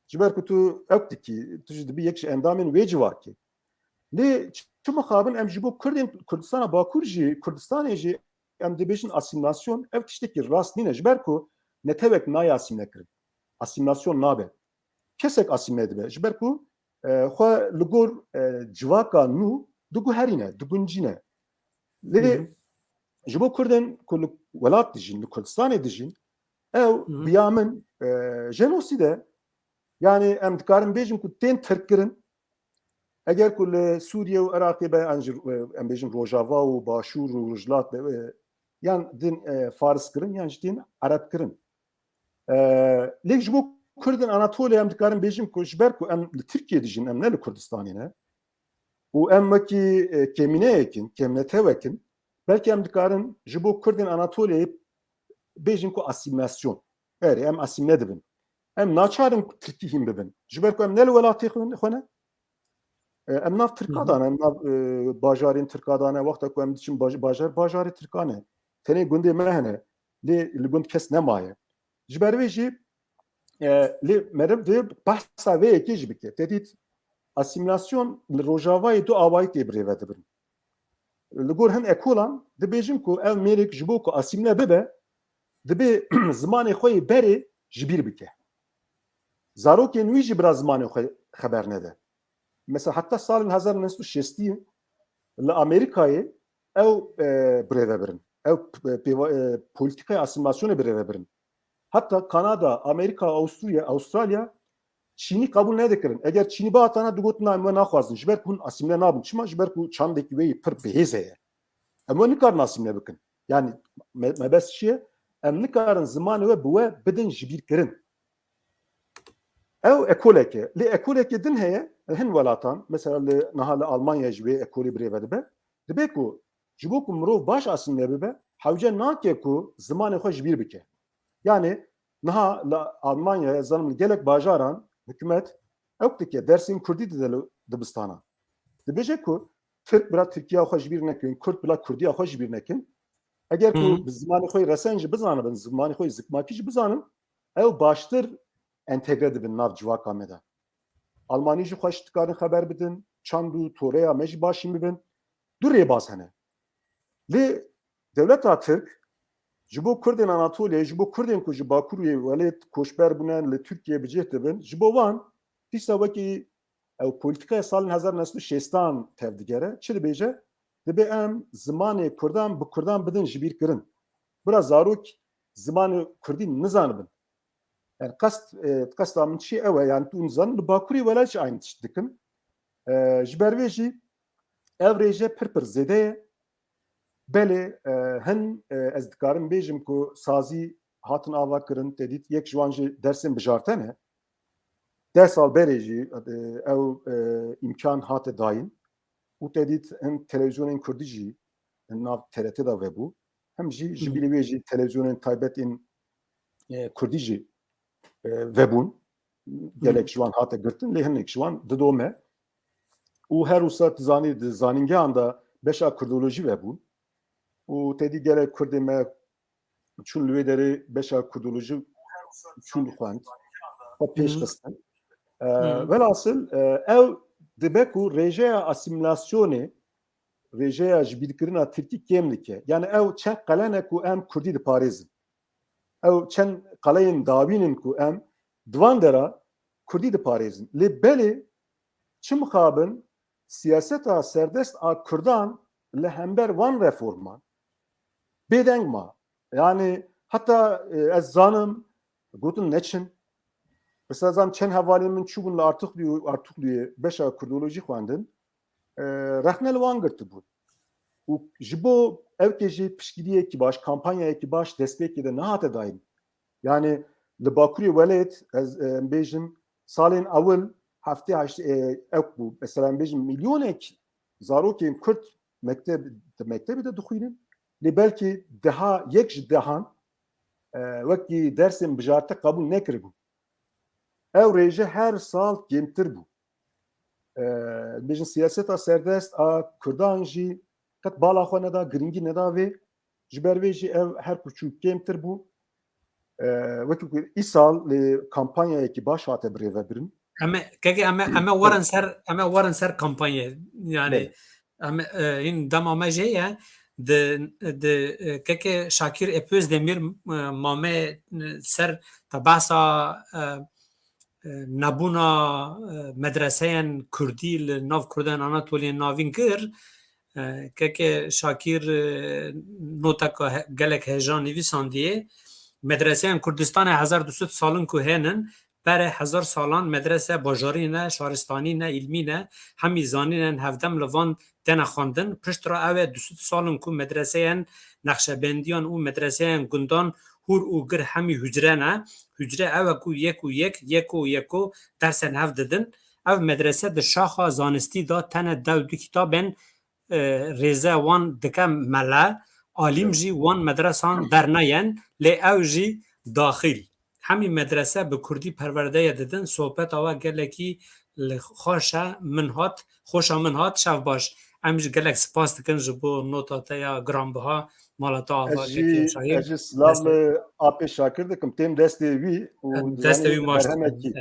Ji ber ku tu ewk dikî, tu jî dibî yek ji endamên wê civakê. Lê çi mixabin em ji bo Kurdên Kurdistana Bakur jî, Kurdistanê jî em dibêjin asîmîlasyon, ev tiştekî rast nîne. Ji ber ku netewek nayê asîmîle kirin. Asîmîlasyon nabe. Kesek asîmîle dibe. Ji ber ku, e, xwe li gor, e, civaka nû diguherîne, diguncîne. Lê Hı hı. ji bo Kurdên ku li welat dijîn, li Kurdistanê dijîn, ew Hı hı. biya min, e, jenosîd e. Yani em dikarin bêjin ku tên tirkkirin. Eger ku li Sûriye û Iraqê be, an jî, e, em bêjin Rojava û Başûr û Rojhilat be, e, yan din, e, Faris kirin, yan jî tên Ereb kirin. E, lê ji bo Kurdên Anatoliya em dikarin bêjin ku ji ber ku em li Tirkiyê dijîn, em ne li Kurdistanê ne. Û em wekî, e, kêmîneyek in, kêmnetewek in. Belkî em dikarin ji bo Kurdên Anatoliyayê bêjin ku asîmîlasyon. Erê, em asîmîle dibin. Em naçarin ku Tirkî hîn bibin. Ji ber ku em ne li welatê xwe, xwe ne. E, em nav Tirka Hı hı. dane, em nav, e, bajarên Tirka dane. Wexta ku em diçin baj-, bajar, bajarê Tirka ne. Tenê gundê me hene. Lê li gund kes nemaye. Ji ber vê jî E, lê meriv dê behsa vê yekê jî bike. Te dît, asîmîlasyon li Rojavayê du awayî tê birêve dibirin. Li gor hin ekolan dibêjin ku ev mêrik ji bo ku asîmle bibe, dibê zimanê xwe yê berê ji bîr bike. Zarokên wî jî bira zimanê xwe xeber nede. Mesela heta salên hezar neh sed û şêstî li Amerîkayê ew, e, birêve birin. Ew, e, pêva-, e, polîtîkaya asîmîlasyonê birêve birin. Heta Kanada, Amerîka, Awusturya, Awustralya Çînî qebûl nedikirin. Eger Çînî bihatana digotin, "Na, em we naxwazin." Ji ber ku hûn asîmle nabin. Çima? Ji ber ku çandekî wê yî pir bihêz heye. Em we nikarin asîmle bikin. Yani me-, mebest çi ye? Em nikarin zimanê we bi we bidin ji bîr kirin. Ew ekolek e. Lê ekolekê din heye, li hin welatan, mesela li, niha li Almanya jî wê ekolê birêve dibe. Dibe ku ji bo ku mirov baş asîmle bibe, hewce nake ku zimanê xwe ji bîr bike. Yani niha li Almanyayê, ez zanim li gelek bajaran hikûmet ew dike, dersên kurdî dide li dibistana. Dibêje ku Tirk bila Tirkiya xwe ji bîr nekin, Kurd bila Kurdiya xwe ji bîr nekin. Eger ku Hı hı. bi zimanê xwe yê resen jî bizanibin, zimanê xwe yê zikmakî jî bizanin, ew baştir entegre dibin nav civaka me de. Almanî jî xweş dikarin xeber bidin, çand û toreya me jî baş jî bibin. Du rêbaz hene. Lê dewleta Tirk ji bo Kurdên Anatoliyê, ji bo Kurdên ku ji Bakur û Welêt koçber bûne, li Tirkiyê bi cih dibin, ji bo wan dîsa wekî ew polîtîkaya salên hezar neh sed û şêstan tevdigere. Çi dibêje? Dibê em zimanê Kurdan bi Kurdan bidin ji bîr kirin. Bira zarok zimanê Kurdî nizanibin. Yani qest, e, qesta min çi ew e, yani tu nizanin, li Bakurê Welêt jî aynî tişt dikin. E, ji ber vê jî ev rêje pir pir zêde ye. Belê, e, hin, e, ez dikarim bêjim ku sazî hatin ava kirin, te dît yek ji wan jî dersên bijarte ne. Deh sal berê jî, e, ew, e, îmkan hate dayîn. Û te dît hin televîzyonên kurdî jî nav T R T de vebû. Hem jî ji Hı hı. bîrê wê jî televîzyonên taybet ên, e, kurdî jî, e, vebûn. Gelek ji wan hate girtin, lê hinek ji wan didome. Û her wisa tu zanî di zanîngehan de beşa kurdolojî vebûn. Û te dî gelek kurdê me çûn li wê derê beşa kurdolojî çûn xwend. Xwe pêş Hı. xistin. E, Hı. Velhasil, e, ew dibe ku rêjeya asîmîlasyonê, rêjeya ji bîrkirina tirkî kêm dike. Yani ew çend qele ne ku em kurdî diparêzin. Ew çend qeleyên dawîn in ku em di van dera kurdî diparêzin. Lê belê çi mixabin siyaseta serdest a kurdan li hember van reforman bêdeng ma. Yani heta, e, ez zanim gotin neçin. Mesela zanim çend hevalên min çûbûn li Artukluyê, Artukluyê beşa kurdolojî xwendin. E, rexne li wan girtibûn. Û ji bo ewkê jî piştgiriyekî baş, kampanyayekî baş destpêkê de nehate dayîn. Yani li Bakurê Welêt, ez, e, em bêjin, salên ewil heftê heşt, e, ew bû. Mesela em bêjin milyonek zarokên Kurd mekteb, di mektebê de dixwînin. Lê belkî deha, yek ji dehan, e, wekî dersên bijarte qebûl nekiribû. Ew rêje her sal kêmtir bû. E, bêjin siyaseta serdest a Kurdan jî qet bala xwe neda, girîngî neda vê. Ji ber vê jî ev her ku çû kêmtir bû. E, wekî ku îsal lê kampanyayekî baş hate birêvebirin. Em ê, kekê, em ê, em ê werin ser, em ê werin ser kampanyayê. Yani Belê. em ê, e, hîn dema me jê ye. Di, di, e, kekê Şakir Epözdemir, e, mame, e, ser te behsa, e, e, nebûna, e, medreseyên kurdî li nav Kurdên Anatoliyên Navîn kir. E, keke Şakîr, e, noteka he-, gelek heja nivîsandiye. Medreseyên Kurdistanê hezar du sed salin ku hênin, berê hezar salan medrese bajarî ne, şaristanî ne, îlmî ne, hemî zanînên hevdem li van têne xwendin. Piştre ew e du sed salin ku medreseyên Nexşebendiyan û medreseyên gundan hûr û gir hemî hucre ne. Hucre ew e ku yek û yek, yeko yeko dersên hev didin. Ev medrese di şaxa zanistî de tene dew du kitabên, e, rêze wan dike mele. Alîm Evet. jî wan medresan dernayên, lê ew jî daxil. Hemî medrese bi kurdî perwerdeye didin. Sohbeta we gelekî Li xweş e, min hat, xweşa min hat, şev baş. Em jî gelek spas dikin ji bo nota te ya giranbiha, mala te ava kekê Şahîr. Ez jî silav li apê Şakir dikim, têm destê wî û destê wî maç dikim.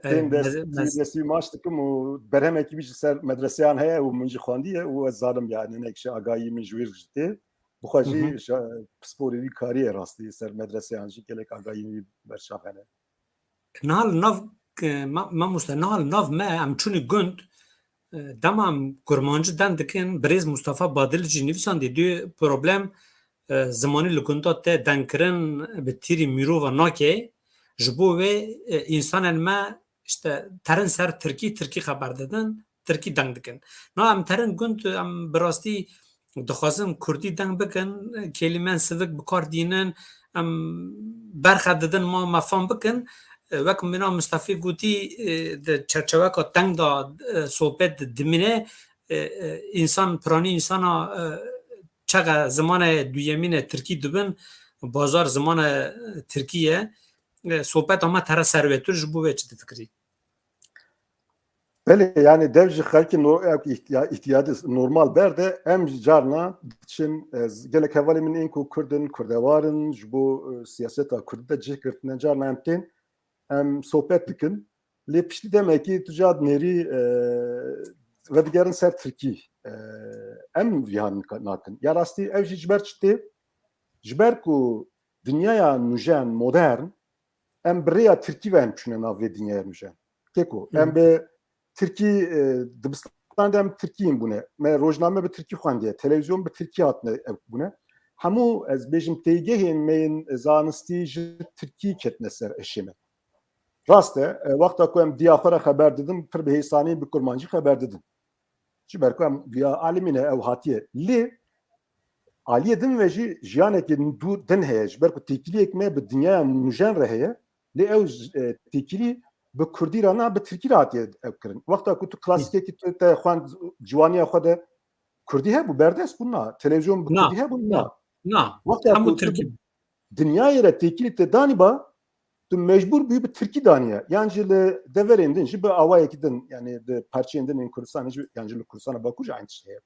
Tên destî maç dikim û berhemekî wî ji ser medreseyan heye û min jî xwendiye û ez zanim yani nek ji agahî min ji wî jî tê. Bi xwe jî pisporê wî kariye rastî ser medreseyan jî gelek agahî wî berçav hene. Niha li nav mamoste, niha li nav me em çûnî gund, dema em kurmancî deng dikin, birêz Mustafa Badil jî nivîsandî dê problem zimanî li gunda te dengkirin bi tîrî mirova nake. Ji bo wê însanên me işte terin ser tirkî, tirkî xeber didin, tirkî deng dikin. Na em terin gund, em bi rastî dixwazin kurdî deng bikin, kelîmen sivik bi kar dînin, em berxe didin ma me fam bikin. Wek mina Mustafî gotî, di çerçeweka teng de sohbet dimîne, însan, piranî însana çaxa zimane duyemîne tirkî dibin, bazar zimane tirkî ye. Sohbeta me tere serwetir ji bo wê çi difikirî? Belê, yani dev ji xelkê no-, ihtiya-, ihtiyacı normal berde em carna diçin, e, gelek hevalê min ên ku Kurd in, Kurdewar in, ji bo, e, siyaseta Kurdî de cih girtine, carna em tên, em sohbet dikin. Lê piştî demekî tu ca dinêrî, e, vedigerin ser Tirkî. E, em vihan nakin. Ya rastî ev jî ji ber çi tê? Ji ber ku dinyaya nûjen, modern, em bi rêya tirkî ve em çûne nav vê dinyaya nûjen. Keko, em bi tirkî, e, dibistan de em tirkî yên bûne. Me rojname bi tirkî xwendiye, televîzyon bi tirkî hatine ev bûne. Hemû, ez bêjim, têgehên me yên zanistî ji tirkî ketine ser eşê me. Rast e, e, wexta ku em diya xwe re xeber didin, pir bi hêsanî bi kurmancî xeber didin. Ji ber ku em viya alimî ne ew hatiye. Lê aliyê din ve jî jiyanekî dû-, din heye. Ji ber ku têkiliyek me bi dinyaya nûjen re heye. Lê ew, e, têkilî bi kurdî re na, bi tirkî re hatiye ev kirin. Wexta ku tu klasîkekî tu te xwend ciwaniya xwe de, kurdî hebû, berdest bûn na. Televîzyon bi kurdî hebûn na. Na. Wexta ku tu bi dinyayê re têkilî te danî ba, tu mecbûr bûyî bi tirkî daniye. Yan jî li deverên din jî bi awayekî din, yani di parçeyên din ên Kurdistanê jî, yan jî li Kurdistana Bakur jî aynı şey heye.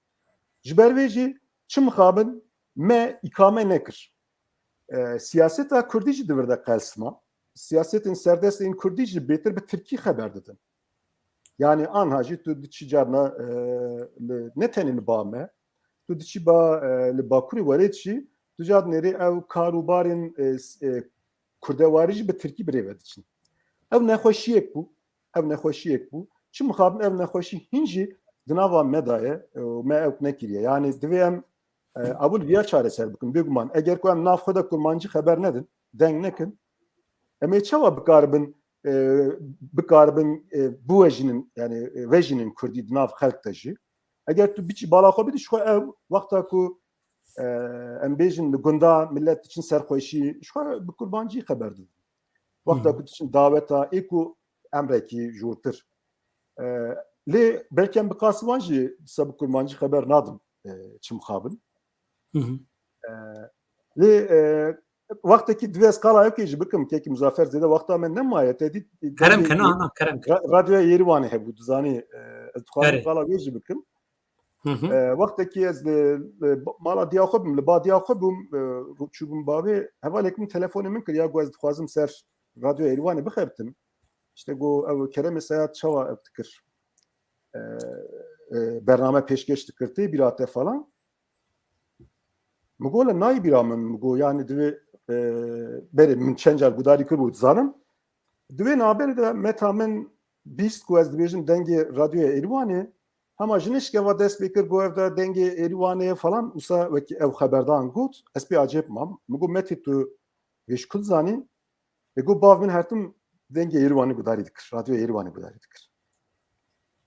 Ji ber vê jî çi mixabin me îkame nekir. E, siyaseta Kurdî jî di vir de qelsima. Siyasetên serdest ên Kurdî jî bêtir bi tirkî xeber didin. Yani anha jî tu diçî carna, e, li, ne tenê li ba me, tu diçî ba, e, li Bakurê Welêt jî, tu ca dinêrî ew kar û barên, e, s-, e, kurdewarî jî bi tirkî birêve diçin. Ew nexweşiyek bû, ev nexweşiyek bû. Çi mixabin ev nexweşî hîn jî di nava me de ye, e, û me ew nekiriye. Yani divê em, e, ewil viya çareser bikin. Bêguman, eger ku em nav xwe de kurmancî xeber nedin, deng nekin, em ê çawa bikaribin, e, bikaribin, e, biwejînin, yani, e, vejînin kurdî di nav xelk de jî? Eger tu biçî bala xwe bidî, ji xwe ev wexta ku, e, em bêjin li gunda millet diçin ser xweşî, ji xwe bi kurmancî xeber didin. Wexta ku diçin daweta, ê ku emrekî jortir. E, lê belkî em bi qasî wan jî disa bi kurmancî xeber nadin, e, çi mixabin. E, lê, e, wextekî divê ez qala ewkê jî bikim, kekî Muzaffer zêde wexta me nemaye, te dît, kerem ke, na, na, kerem ke. Ra-, Radyoya Yêrîwanê hebû, dizanî, e, ez dixwazim qala wê jî bikim. E, wextekî ez li, li mala diya xwe bûm, li ba diya xwe bûm, e, çûbûm bavê, hevalek min telefonê min kir, ya got ez dixwazim ser Radyoya Yêrîwanê bixebitim. İşte got ew Keremê Seyad çawa ev dikir? E, e, bername pêşkêş dikir tê bîra te falan. Min got, le nayê bîra min, min got, yani divê, e, berê min çend car gudarî kiribû, dizanim. Di wê navberê de meta min bîst ku ez dibêjim dengê Radyoya Êrîwanê, hema ji nişkeva dest pê kir, got, ev de dengê Êrîwanê falan, wisa wekî ew xeberdan got, ez pê acêb mam. Min got, Metê, tu vê ji ku dizanî? Ê got, bav min her tim dengê Êrîwanê gudarî dikir, Radyoya Êrîwanê gudarî dikir.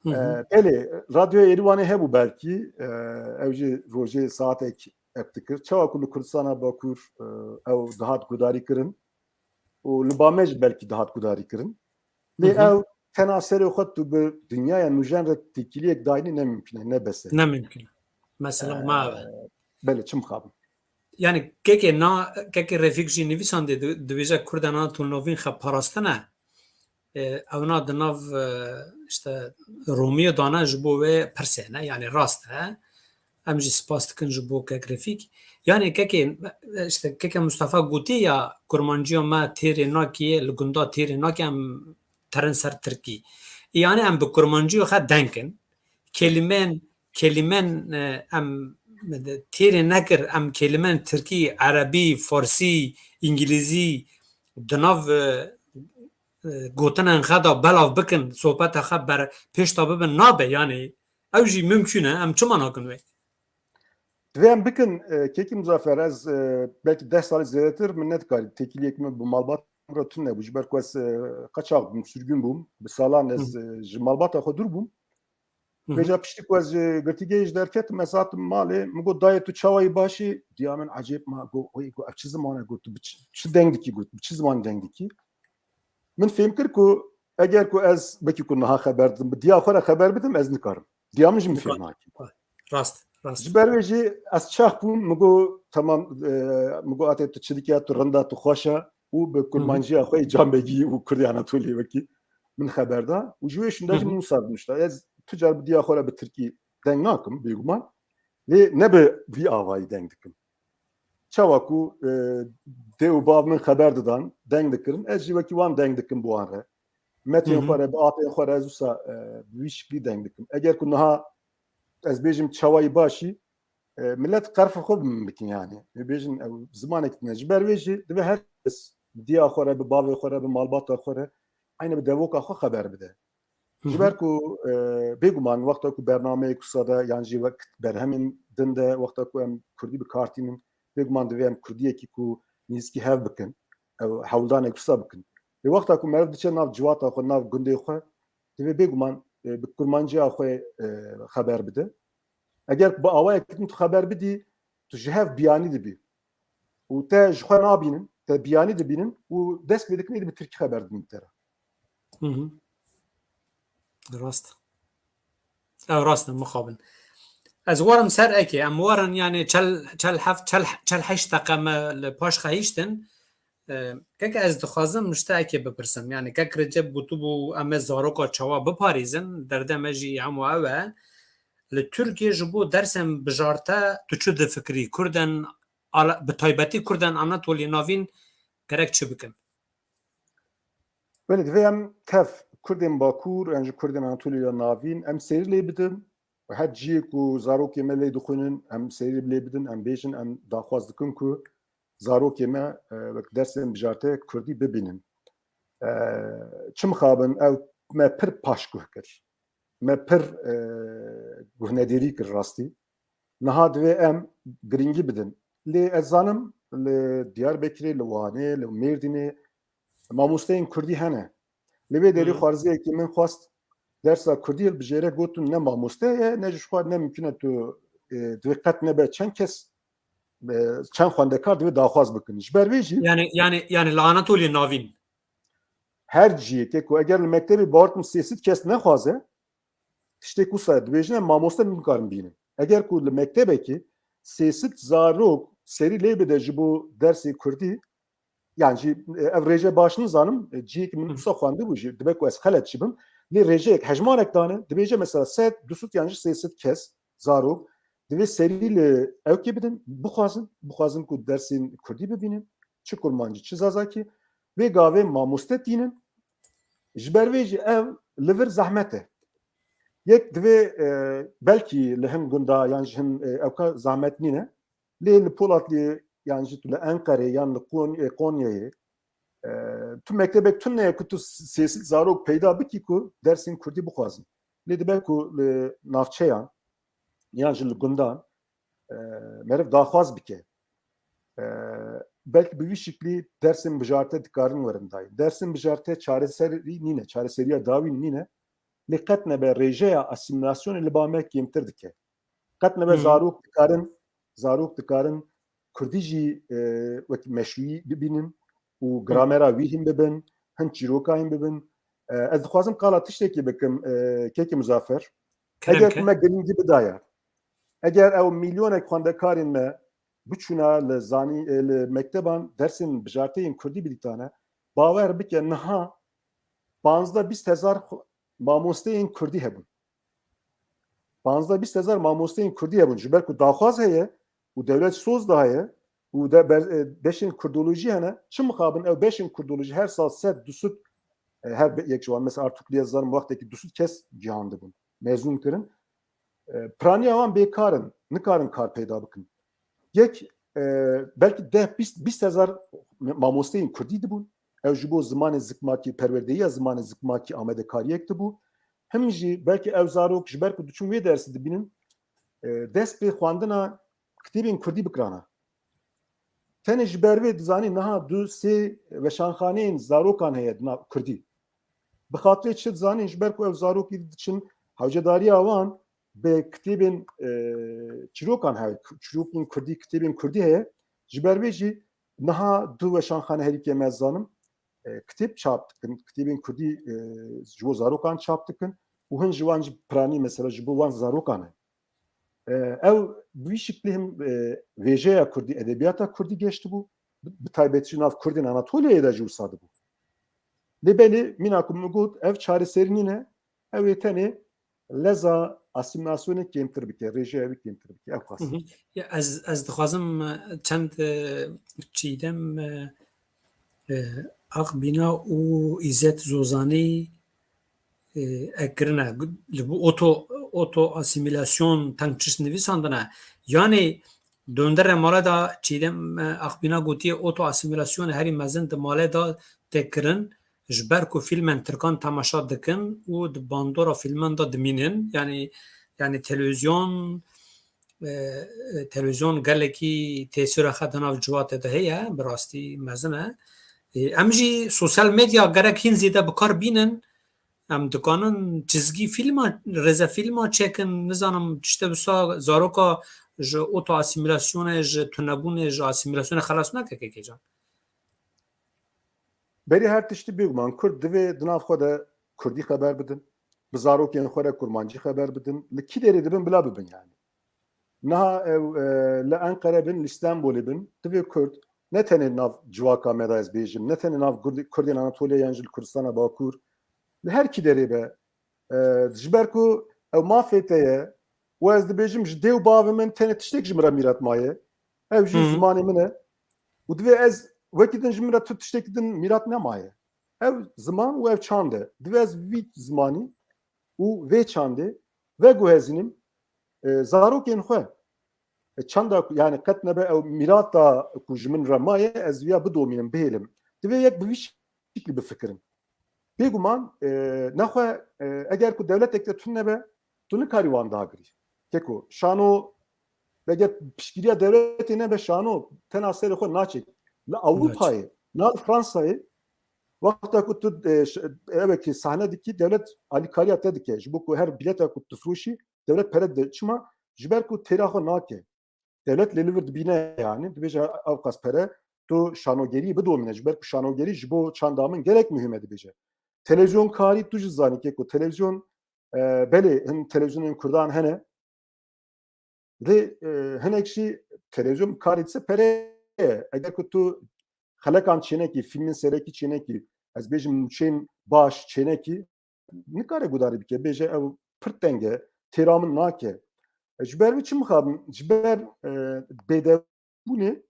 Hı hı. E, belê, Radyoya Êrîwanê hebû belkî, e, ew jî rojê saetek ev dikir. Çawa ku li Kurdistana Bakur, e, ew dihat gudarî kirin û li ba me jî belkî dihat gudarî kirin. Lê ew tena serê xwe tu bi dinyaya nûjen re têkiliyek dayînî ne mimkun e, ne bes e. Ne mimkun e. Mesela ma ev e. Belê, çi mixabin. Yani kekê na, kekê Refîk jî nivîsandê di-, dibêje Kurda na tu novîn xe parastine. E, ewna di nav, e, işte Romiyê dane ji bo wê pirsê ne, yani rast e. Em jî spas dikin ji bo kek Refîk. Yani kekê, e, işte keke Mustafa gotiye ya kurmanciya me têrê nakê, li gunda têrê nakê, em terin ser tirkî. Yani em bi kurmanciya xwe deng in. Kelîmen, kelîmen, e, em têrê nekir, em kelîmen tirkî, erebî, farsî, îngilîzî di nav, e, e, gotinên xwe de belav bikin, sohbeta xwe ber pêş de bibin, nabe, yani ew jî mimkûn e, em çima nakin wê? Divê em bikin, e, kekî Muzaffer, ez, e, belkî deh salî zêdetir min nedikarî têkiliyek min bi malbat min re tune bû. Ji ber ku ez, e, qaçax bûm, sürgün bûm. Bi salan ez, e, ji malbata xwe dûr bûm. Vêca piştî ku ez ji girtîgehê ji derketim, ez hatim malê, min got, "Dayê, tu çawa yî, baş î?" Diya min ecêb ma, got, "Oy," got, "ev çi ziman e?" Got, "Tu bi çi, çi deng dikî?" Got, "Bi çi ziman deng dikî?" Min fêm kir ku eger ku ez wekî ku niha xeber didim, bi diya xwe re xeber bidim, ez nikarim. Diya min jî min fêm nakir. Rast, rast. Ji ber wê jî ez çax bûm, min got, "Temam," e, min got, "Atê tu çi dikî, tu rind e, tu xweş e." Û bi kurmanciya xwe yê Can Begî û Kurdê Anatoliyê wekî min xeber da. Û ji wê şûnde jî min wisa binuşta. Ez tu car bi diya xwe re bi tirkî deng nakim, bêguman. Lê ne bi vî avayî deng dikim. Çawa ku, e, dê û bav min xeber didan, deng dikirin, ez jî wekî wan deng dikim bi wan re. Metên xwe re, bi apên xwe re ez wisa, e, bi vî şiklî deng dikim. Eger ku niha ez bêjim çawayî başî, e, milet qerfa xwe bi min bikin yani. Ê bêjin ew zimanek tune. Ji ber wê jî divê her kes diya xwe re, bi bavê xwe re, bi malbata xwe re, eyne bi devoka xwe xeber bide. Ji ber ku, e, bêguman wexta ku bernameyek wisa de yan jî wek berhemên din de wexta ku em kurdî bi kar tînin, bêguman divê em kurdiyekî ku nêzîkî hev bikin, ew hewldanek wisa bikin. Lê wexta ku meriv diçe nav civata xwe, nav gundê xwe, divê bêguman, e, bi kurmanciya xwe, e, xeber bide. Eger bi awayek din tu xeber bidî, tu ji hev biyanî dibî. Û te ji xwe nabînin, te biyanî dibînin û dest pê dikin êdî bi tirkî xeber didin te re. Rast. Ew rast e, mixabin. Ez werim ser ekê, em werin yani çel, çel heft, çel, çel heşt deqe me li paş xehiştin. E, keke ez dixwazim ji te ekê bipirsim. Yani kek Recep gotibû em ê zaroka çawa biparêzin, derdê me jî hemû ew e. Li Tirkiyê ji bo dersên bijarte tu çi difikirî? Kurden, ala-, bi taybetî Kurden Anatoliyê Navîn gerek çi bikin? Belê divê em tev Kurdên Bakur, yan jî Kurdên Anatoliya Navîn, em serî lê bidin. Her ciyê ku zarokê me lê dixwînin, em serî lê bidin, em bêjin, em daxwaz dikin ku zarokê me, e, wek dersên bijarte Kurdî bibînin. E, çi mixabin, ew me pir paşguh kir. Me pir, e, guhnedêrî kir rastî. Niha divê em girîngî bidin. Lê ez zanim li Diyarbekirê, li Wanê, li Mêrdînê mamosteyên Kurdî hene. Li vê derî xwarziyekî min xwest dersa Kurdî hilbijêre, gotin ne mamoste ye, ne ji xwe ne mimkun e tu, e, divê qet nebe çend kes, e, çend xwendekar divê daxwaz bikin. Ji ber vê jî Yani, yani, yani li Anatoliya Navîn. Her ciyekê ku eger li mektebê bawer dikim sê sed kes nexwaze, tiştê ku wisa dibêjin em mamoste nikarin bînin. Eger ku li mektebekî sê sed zarok serî lê bide ji bo dersê Kurdî, yan jî, e, ev rêje baş nizanim, e, ciyekî min wisa xwendibû jî, dibe ku ez xelet jî bim. Lê rêjeyek hejmarek dane, dibêje mesela sed, du sed yan jî sê sed kes zarok divê serî li ewkê bidin, bixwazin, bixwazin ku dersên Kurdî bibînin, çi Kurmancî, çi Zazakî, vê gavê mamoste tînin. Ji ber vê jî ev li vir zehmet e. Yek divê, e, belkî li hin gunda yan ji hin, e, ewka zehmet nîne. Lê li Polatiyê yan jî tu li Enqerê yan li Kon-, e, Konyayê, e, tu mektebek tune ye ku tu sê sed zarok peyda bikî ku dersên Kurdî bixwazin. Lê dibe ku li navçeyan yan jî li gundan, e, meriv daxwaz bike. E, belkî bi vî şiklî dersên bijarte dikarin werin dayîn. Dersên bijarte çareserî nîne, çareseriya dawîn nîne. Lê qet nebe rêjeya asîmîlasyonê li ba me kêmtir dike. Qet nebe Hmm. zarok dikarin, zarok dikarin Kurdî jî, e, wek meşrûyî bibînin û Hmm. gramera wî hîn bibin, hin çîroka hîn bibin. E, ez dixwazim qala tiştekî bikim, e, kekê Muzaffer. Kerem Eger ke. ku me girîngî bidaya, eger ew milyonek xwendekarên me biçûna li zanî, e, li mekteban dersên bijarteyên Kurdî bidîtane, bawer bike niha panzdeh bîst hezar xwe-, mamosteyên Kurdî hebûn. Panzdeh bîst hezar mamosteyên Kurdî hebûn. Ji ber ku daxwaz heye û dewlet soz da heye û de ber-, e, beşên kurdolojî hene, çi mixabin ew beşên kurdolojî her sal sed, du sed, e, her be-, yek ji wan, mesela Artukluya zanim wextekî du sed kes gihandibûn, mezûn kirin. E, piraniya wan bêkar in, nikarin kar peyda bikin. Yek, e, belkî deh, bîst, bîst hezar mamosteyên Kurdî dibûn. Ew ji bo zimanê zikmakî, perwerdeyiya zimanê zikmakî amadekariyek dibû. Him jî belkî ew zarok ji ber ku diçûn wê dersî dibînin, e, dest pê xwendina kitêbên Kurdî bikirana. Tenê ji ber vê dizanî niha du sê weşanxaneyên zarokan heye di nav Kurdî. Bi xatirê çi dizanî, ji ber ku ew zarokî diçin hewcedariya wan bi kitêbên, e, çîrokan heye, çîrokên Kurdî, kitêbên Kurdî heye. Ji ber vê jî niha du weşanxane herî kêm ez zanim, e, kitêb çap dikin, kitêbên Kurdî, e, ji bo zarokan çap dikin û hin ji wan jî piranî mesela ji bo wan zarokan e. E, ew bi vî şiklî him, e, vêjeya Kurdî, edebiyata Kurdî geştibû. Bi, bi taybetî jî nav Kurdên Anatoliyayê de jî wisa dibû. Lê belê, mîna ku min got, ev çareserî nîne, ew ê tenê leza asîmîlasyonê kêmtir bike, rêjeya wî kêmtir bike. Ew qas. Hı hı. Ya ez, ez dixwazim, e, çend, e, Çiğdem, e, e, Akbîna û Îzzet Zozanî, e, ek kirine. Li bo oto, oto asîmîlasyon teng çişt nivîsandine. Yanî dondere mala da Çiğdem, e, Akbîna gotiye oto asîmîlasyonê herî mezin di malê da tê kirin. Ji ber ku fîlmên tirkan temaşa dikin û di bandora fîlman de dimînin, yanî, yanî televîzyon, e, e, televîzyon gelekî tesîra xwe di nav ciwatê de heye, bi rastî mezin e. E, em jî sosyal medya gerek hîn zêde bi kar bînin. Em dikanin çizgî fîlma, rêzefîlma çêkin, nizanim tiştê wisa zaroka ji oto asîmîlasyonê, ji tunebûnê, ji asîmîlasyonê xelas nake, kekê can. Berî her tiştî bêguman Kurd divê di nav xwe de Kurdî xeber bidin, bi zarokên xwe re Kurmancî xeber bidin, li kî derê dibin bila bibin yani. Niha ew, e, li Enqere bin, li Stenbolê bin, divê Kurd ne tenê nav civaka me de ez bêjim, ne tenê nav Kurd-, Kurdên Anatoliya yan jî li Kurdistana Bakur, li her kî derê be, e, ji ber ku ew mafê te ye, û ez dibêjim ji dê û bavê min tenê tiştek ji min re mîrat maye, ew jî Hı. zimanê min e. Û divê ez wekî din ji min re tu tiştekî din mîrat nemaye. Ev ziman û ev çand e. Divê ez vî zimanî û vê çandê veguhezînim, e, zarokên xwe. E, çanda ku, yani qet nebe ew mîrata ku ji min re maye, ez viya bidomînim, bihêlim. Divê yek bi vî şiklî bifikirin. Bêguman, e, nexwe, e, eger ku dewletek te tune be, tu nikarî wan dagirî. Keko, şano, eger piştgiriya dewletê nebe, şano tena serê xwe naçe. Li Ewropayê, na li Fransayê, wexta ku tu, e, ş-, ewekî sahne dikî, dewlet alîkariya te dike. Ji bo ku her bîleta ku tu firoşî, dewlet pere dide. Çima? Ji ber ku têra xwe nake. Dewlet lê li vir dibîne yani, dibêje ew qas pere, tu şanogeriyê bidomîne. Ji ber ku şanogerî ji bo çanda min gelek muhîm e, dibêje. Televîzyon karî tu jî zanî keko televîzyon, e, belê hin televîzyonên Kurdan hene. Lê, e, hinek jî televîzyon karî dise pere ye. Eger ku tu xelekan çênekî, fîlmên serekî çênekî, ez bêjim nûçeyên baş çênekî, nikare gudarî bike, bêje ew pir teng e, têra min nake. E, ji ber wî çi mixabin? Ji ber, e, bêdewbûnê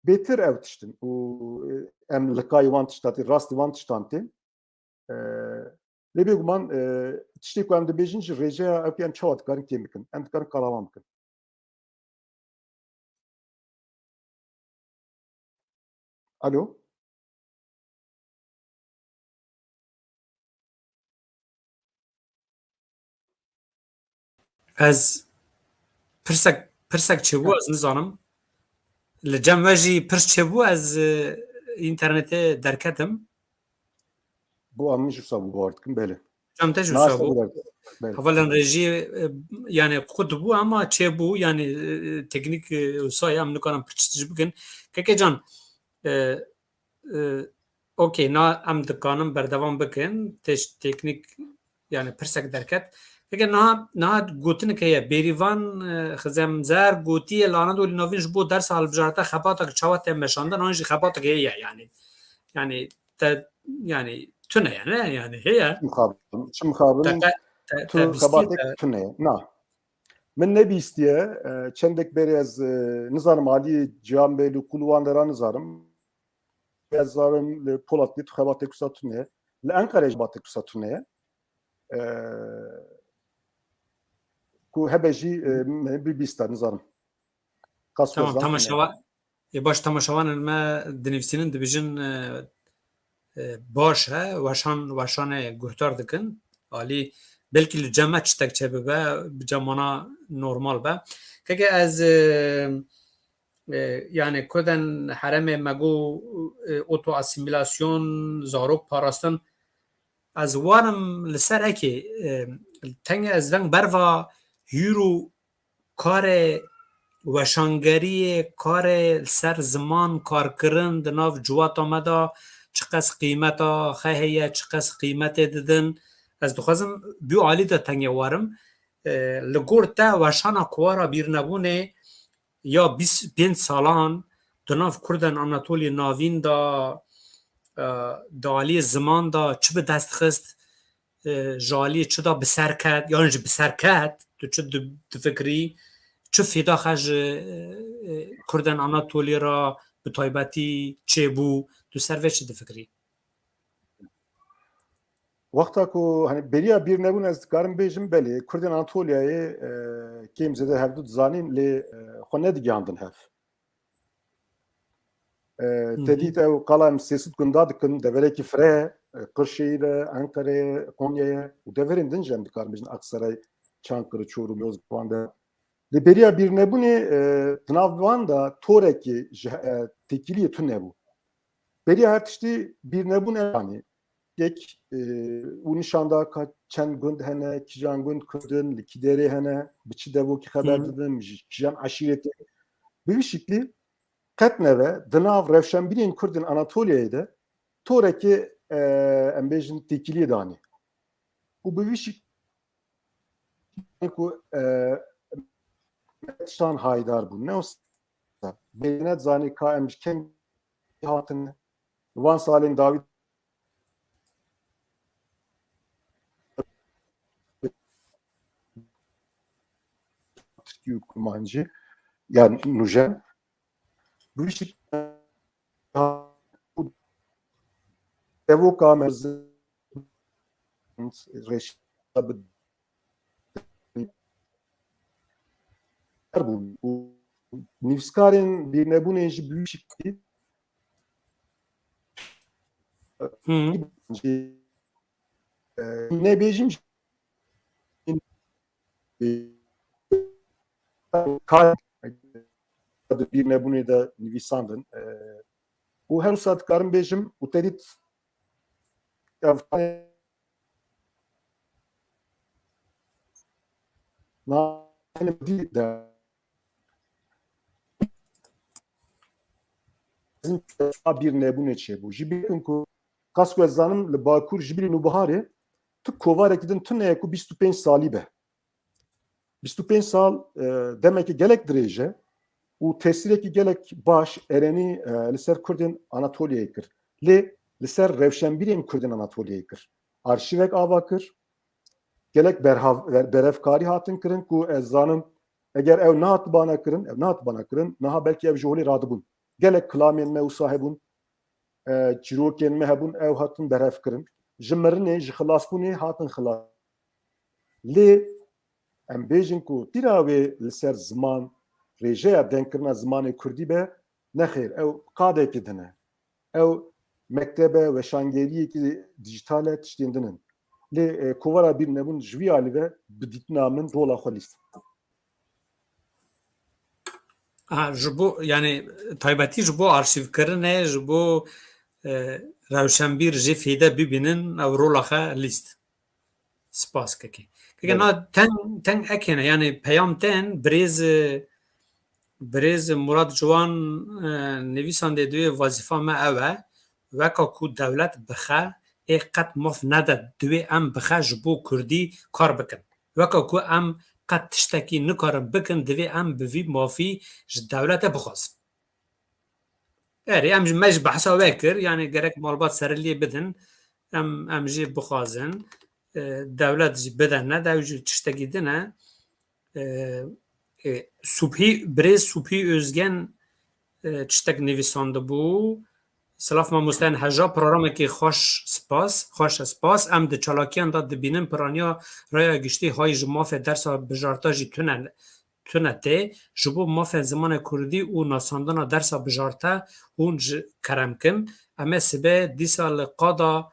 bêtir ew tiştin û, e, em liqayî wan tiştan tê, rastî wan tiştan tê. E, lê bêguman, e, tiştê ku em dibêjin ji rêjeya ew ke em çawa dikarin kêm bikin? Em dikarin qalawan bikin. Alo? Ez pirsek, pirsek çêbû, ez nizanim. Li cem we jî pirs çêbû, ez, e, înternetê derketim. Bo em jî wisa bû, bawer dikim, belê. Cem te jî wisa bû. Belê. Hevalên rejî, e, yani qut bû ama çêbû, yani, e, teknîk, e, wisa ye, em nikarin pirs çi bikin. Keke can, e, e, okey, na em dikarin berdewam bikin. Teş-, teknîk, yani pirsek derket. Keke niha, niha gotinek heye. Bêrîvan, e, Xizemzer gotiye, li Anadolî Navîn ji bo dersa hilbijartina xebatek çawa tê meşandin, an jî xebatek heye, yani. Yani te, yani tune ye, ne? Yani heye. Çi mixabin, çi mixabin, Te qe-, te, tu te bistî xebatek te. Tune ye. Na. Min nebîstiye, e, çendek berê ez, e, nizanim alî Cihan Bey li qul wan dera nizanim. Ez zarim li Polat li tu xebatek wisa tune ye. Li Enqerê jî xebatek wisa tune ye. E, ku hebe jî, e, me bibîsta, nizanim. Qas Tamam, wezan tamaşewa-, ê, baş, temaşevanên me dinivîsînin, dibêjin, e, e, baş e, weşan, weşanê guhdar dikin. Alî, belkî li cem me çitek çêbibe, bi cem wana normal be. Keke ez, e, e, yani Kurden herêmê me got, e, otoasîmîlasyon, zarok parastin, ez warim li ser ekê, e, tengê ez veng berva hîr û karê weşangeriyê, karê li ser ziman karkirin di nav ciwata me de çiqas qîmeta xwe heye, çiqas qîmetê didin. Ez dixwazim bi alî de tengê warim. E, li gor te weşana Kovara Bîrnebûnê ya bîst pênc salan di nav Kurdan Anatoliyê Navîn de, e, di aliyê ziman de çi bi dest xist, e, ji aliyê çi de bi ser ket, yan jî bi ser ket, tu çi di-, difikirî, çi fêda xwe ji, e, Kurdan Anatoliyê re bi taybetî çêbû, tu ser vê çi difikirî? Wexta ku, hani, beriya Bîrnebûn ez dikarim bêjim, belê, Kurdên Anatoliyayê, e, kêm zêde hevdu dizanîn, lê, e, xwe nedigihîndin hev. E, Hı hı. Te dît ew qala em sê sed gunda dikin, deverekî fireh, e, Qirşehîr e, Enqere, Konyayê û deverên din jî em dikarin bêjin Aksaray, Çankırı, Çorum, Yozgat, Van de. Lê beriya Bîrnebûnê, e, di nav wan de torekî ji, e, têkiliyê tune bû. Beriya her tiştî Bîrnebûn ev anî. Yek, e, û nîşan da ka çend gund hene, kîjan gund Kurd in, li kî derê hene, bi çi devokî xeber Hı hı. didin, ji kîjan eşîretê. Bi vî şiklî qet nebe di nav rewşenbîrên Kurd in Anatoliyayê de torekê, e, em bêjin têkiliyê danî. Û bi vî şik-, ku, e, tiştan haydar bûn. Ne wisa bêne zanî ka em ji kengî hatin, wan salên dawî Tirkî û Kurmancî, yan nûjen. Bi vî şekilde devoka me reşa bi bûn û nivîskarên Bîrnebûnê jî bi wî şekilî Hı. Nebêjim jî, e, kar di Bîrnebûnê de nivîsandin. E, û her wisa dikarim bêjim û te dît ev na de Bîrnebûnê çêbû. Ji bîr ku qas ku ez zanim li Bakur ji bîrî Nûbiharê tu kovarekî din tune ye ku bîst û pênc salî be. Bîst û pênc sal, e, demekî gelek dirêj e û tesîrekî gelek baş erenî, e, li ser Kurdên Anatoliyayê kir. Lê li ser rewşenbîrên Kurdên Anatoliyayê kir. Arşîvek ava kir. Gelek berhav-, ber-, berevkarî hatin kirin ku ez zanim eger ew nehatibana kirin, ew nehatibana kirin, niha belkî ew ji holê radibûn. Gelek kilamên me wisa hebûn, e, çîrokên me hebûn, ew hatin berhev kirin. Ji mirinê, ji xilasbûnê hatin xilas. Lê em bêjin ku tîra wê li ser ziman, rêjeya dengkirina zimanê kurdî be, nexêr, ew qadekî din e. Ew mektebe, weşangeriyekî dîjîtal e, tiştên din in. Lê, e, kovara Bîrnebûn ji vî alî ve bi dîtina min rola xwe lîst. Ha, ji bo, yani, taybetî ji bo arşîvkirinê, ji bo, e, rewşenbîr jê fêde bibînin, ew rola xwe lîst. Spas kekê. Keke Belê. Na teng, teng ekê ne, yani peyam tên birêz, birêz Murat Ciwan, e, nivîsandê, divê wezîfa me ew e, weka ku dewlet bixe, ê qet maf nede, divê em bixe ji bo kurdî kar bikin. Weka ku em qet tiştekî nikarin bikin, divê em bi vî mafî ji dewlete bixwazin. Erê, em ji, me ji behsa we kir, yani gerek malbat serê lê bidin, em, em jî bixwazin, e, dewlet jî bide nede, ew jî tiştekî din e. E, e, Subhî, birêz Subhî Özgen, e, tiştek nivîsandibû. Silav mamoste, heja programekî xweş, spas, xweş e, spas. Em di çalakiyan de dibînin piraniya raya giştî hay ji mafê dersa bijarta jî tune, tune tê. Ji bo mafên zimanê kurdî û nasandina dersa bijarte hûn ji kerem kin. Em ê sibe dîsa li qada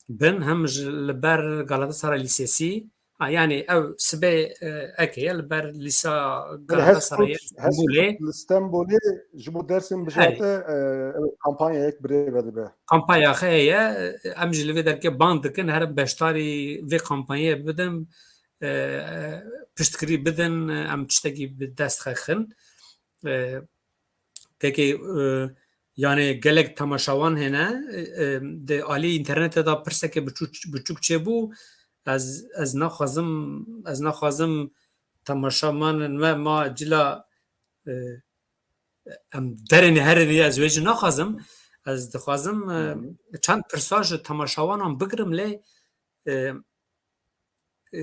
bin, hem ji li ber Galatasaray Lîsesî. Ha, yanî ew sibê, e, eke ye li ber lîsa Galatasaray Stenbolê. Li Stenbolê ji bo dersên bijarte, e, ew kampanyayek bi rê ve dibe. Kampanya heye, em jî li vê derkê bang dikin, herin beşdarî vê kampanyayê bibin, e, piştgirî bidin, em tiştekî bi dest xwe xin. E, Kekê, e, yanî gelek temaşawan hene, e, e, di alî înternetê de pirsekê biçûk, biçûk çêbû. Ez, ez naxwazim, ez naxwazim temaşamanên me ma cila, e, em derên herin, ez wê jî naxwazim. Ez dixwazim, e, çend pirsa ji temaşawanan bigirim lê, e, E,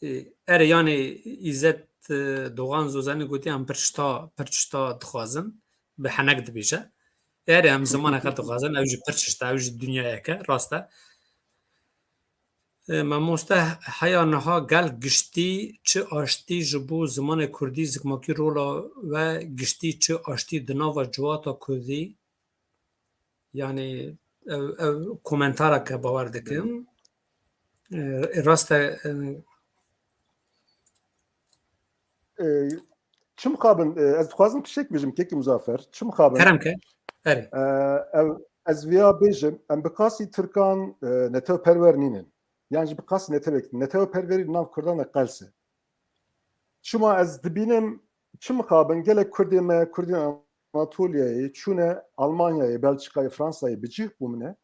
e, erê, yanî Îzzet, e, Doğan Zozenî gotî, em pir tişta, pir tişta dixwazin, bi henek dibêje. Erê, em zimaneke dixwazin, ew jî pir tişta, ew jî dinyayeke, rast e. E, mamoste, heya niha gel giştî çi aştî ji bo zimanê kurdî zikmakî rola we giştî çi aştî di nava civata kurdî? Yanî ev, ev komentareke bawer dikim. E, rast e, e, E, çi mixabin, e, ez dixwazim tiştek bêjim, kekî Muzaffer. Çi mixabin? Kerem ke. Erê. E, ev, ez viya bêjim, em bi qasî Tirkan, e, netewperwer nînin. Yan jî bi qasî netewek, netewperwerî nav Kurdan de qels e. Çima ez dibînim, çi mixabin, gelek Kurdê me, Kurdên Anatoliyayê çûne Almanyayê, Belçikayê, Fransayê bi cih bûmine.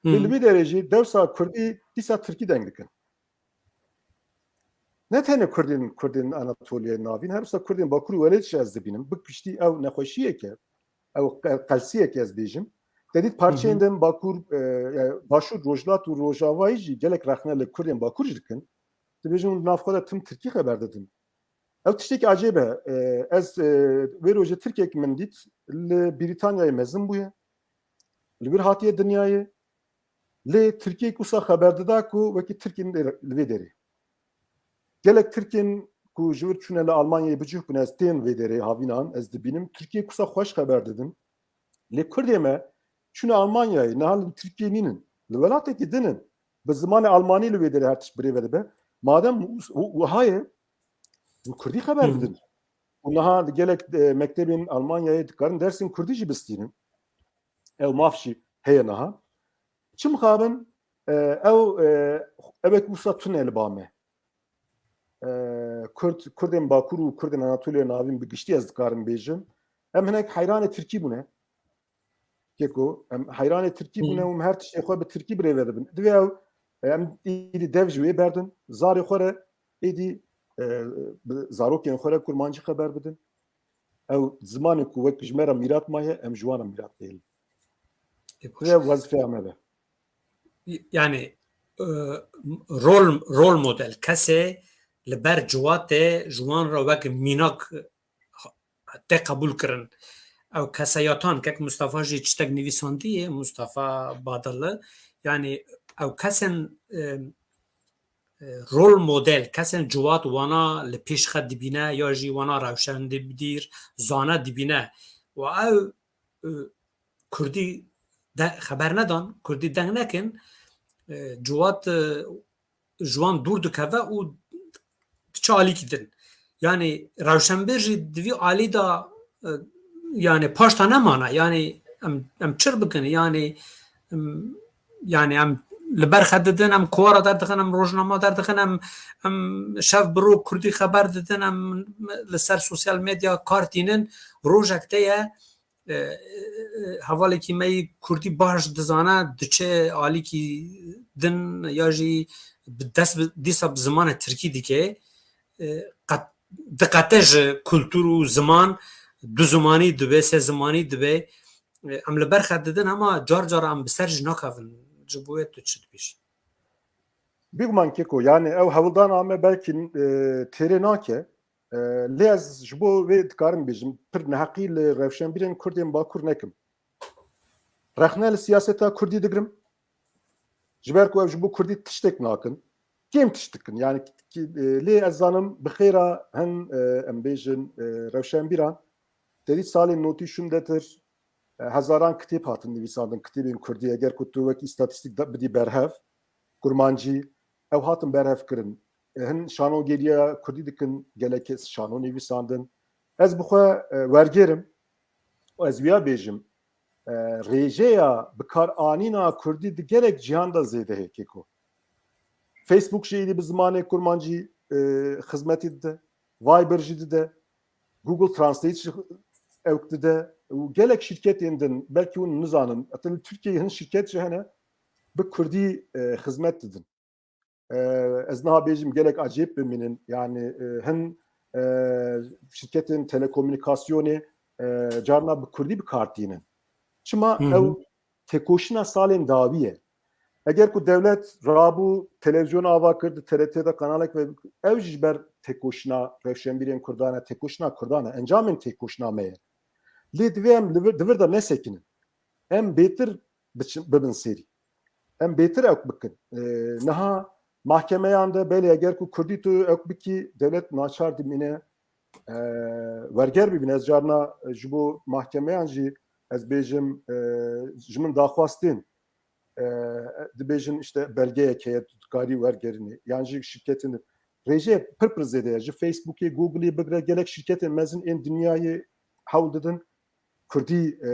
Lê li vê derê jî dewsa Kurdî dîsa Tirkî deng dikin. Ne tenê Kurdên, Kurdên Anatoliyayê Navîn, her wisa Kurdên Bakur û Welêt jî ez dibînim. Bi giştî ew nexweşiyeke, ew qe-, qelsiyeke ez bêjim. Te dît parçeyên din Bakur, e, yani Başûr, Rojhilat û Rojavayî jî gelek rexne li Kurdên Bakur jî dikin. Dibêjin hûn di nav xwe de tim Tirkî xeber didin. Ew tiştekî acêb e. E, ez, e, vê rojê Tirkek min dît, li Brîtanyayê mezin bûye. Li wir hatiye dinyayê. Lê Tirkiyek wisa xeber dida ku wekî Tirkên li vê derê. Gelek Tirkên ku ji wir çûne li Almanyayê bi cih bûne, ez tên vê derê havînan, ez dibînim. Tirkiyek wisa xweş xeber didin. Lê Kurdê me çûne Almanyayê, niha li Tirkiyê nînin. Li welatekî din in. Bi zimanê Almanî li wê derê her tişt bi rê ve dibe. Madem wi-, wi-, wiha ye, bi Kurdî xeber bidin. Û niha li gelek, e, mektebên Almanyayê dikarin dersên Kurdî jî bistînin. Ew maf jî heye niha. Çi mixabin, e, ew, e, ewek wisa tune li ba me. E, Kurd, Kurdên Bakur û Kurdên Anatoliya Navîn bi giştî ez dikarim bêjim. Em hinek heyranê Tirkî bûne. Keko, em heyranê Tirkî bûne û em her tiştê xwe bi Tirkî bi rê ve dibin. Divê ew, e, em êdî dev ji wê berdin. Zarê xwe re êdî, e, bi zarokên xwe re kurmancî xeber bidin. Ew zimanê ku wek ji me re mîrat maye, em ji wan re mîrat dihêlin. Ê, baş. Divê wezîfeya me be. Yani, e, rol, rol model, kesê li ber ciwatê ji wan re wek mînak tê qebûl kirin. Ew keseyatan, kek Mustafa jî tiştek nivîsandiye, Mustafa Badili, yani ew kesên, e, e, rol model, kesên ciwat wana li pêş xwe dibîne ya jî wana rewşenbîr, zane dibîne. Û ew, e, Kurdî de xeber nedan, Kurdî deng nekin, e, ciwat, e, ji wan dûr dikeve û diçe alîkî din. Yanî rewşenbîr jî di vî alî de, e, yanî paşta nemane. Yanî em, em çir bikin, yanî, em, yanî em li ber xwe didin, em kovara derdixin, em rojnama derdixin, em, em şev bi roj Kurdî xeber didin, em li ser sosyal medya kar tînin, rojek te ye, e, e, e, hevalekî me yî Kurdî baş dizane, diçe alîkî din ya jî bi dest bi, dîsa bi zimanê Tirkî dike. E, qet-, diqete ji kultur û ziman, du zimanî dibe, sê zimanî dibe. E, em li ber xwe didin, hema car car em bi ser jî nakevin. Ji bo wê tu çi dibêjî? Bêguman Keko, yani ew hewldana me belkî e, têrê nake. E, lê ez ji bo wê dikarim bêjim, pir neheqî li rewşenbîrên Kurdên Bakur nekim. Rexne li siyaseta Kurdî digirim. Ji ber ku ew ji bo Kurdî tiştek nakin. Kêm tişt dikin. Yani ki- e, lê ez zanim bi xêra hin e, em bêjin e, rewşenbîran. Te dî salên notî şûndetir e, hezaran kitêb hatin nivîsandin, kitêbên Kurdî. Eger ku tu wekî îstatîstîk da- bidî berhev, kurmancî, ew hatin berhev kirin. E, hin şanogeriya Kurdî dikin, gelek kes şano nivîsandin. Ez bi xwe e, wergêr im û ez wiya bêjim, e, rêjeya bikaranîna Kurdî di gelek cîhan de zêde heye, Keko. Facebook jî êdî bi zimanê kurmancî e, xizmetî dide. Viber jî dide. Google Translate jî ewk dide. Û gelek şirketên din, belkî hûn nizanin. Hatta li Tirkiyeyê hin şirket jî hene bi Kurdî e, xizmet didin. E, ez niha bêjim gelek acayip bimînin. Yani e, hin e, şirketên telekomûnîkasyonê e, carna bi Kurdî bi kar tînin. Çima? Hı hı. Ew têkoşîna salên dawî ye. Eger ku dewlet rabû televîzyon ava kir, di T R T de kanalek ve, ew jî ji ber têkoşîna rewşenbîrên Kurdan e, têkoşîna Kurdan e, encamên têkoşîna me ye. Lê divê em li vir, di vir de nesekinin. Em bêtir biçin, bibin sêrî. Em bêtir ewk bikin. E, niha mahkemeyan de belê eger ku Kurdî tu ewk bikî, dewlet naçar dimîne e, werger bibîne. Ez carna e, ji bo mahkemeyan jî ez bêjim e, ji min daxwaz tên. E, dibêjin işte belgeyek heye, tu dikarî wergerînî. Yan jî şirketên rêje pir pir zêde ye. Ji Facebookê, Googleê bigre gelek şirketên mezin ên dinyayê hewl didin Kurdî e,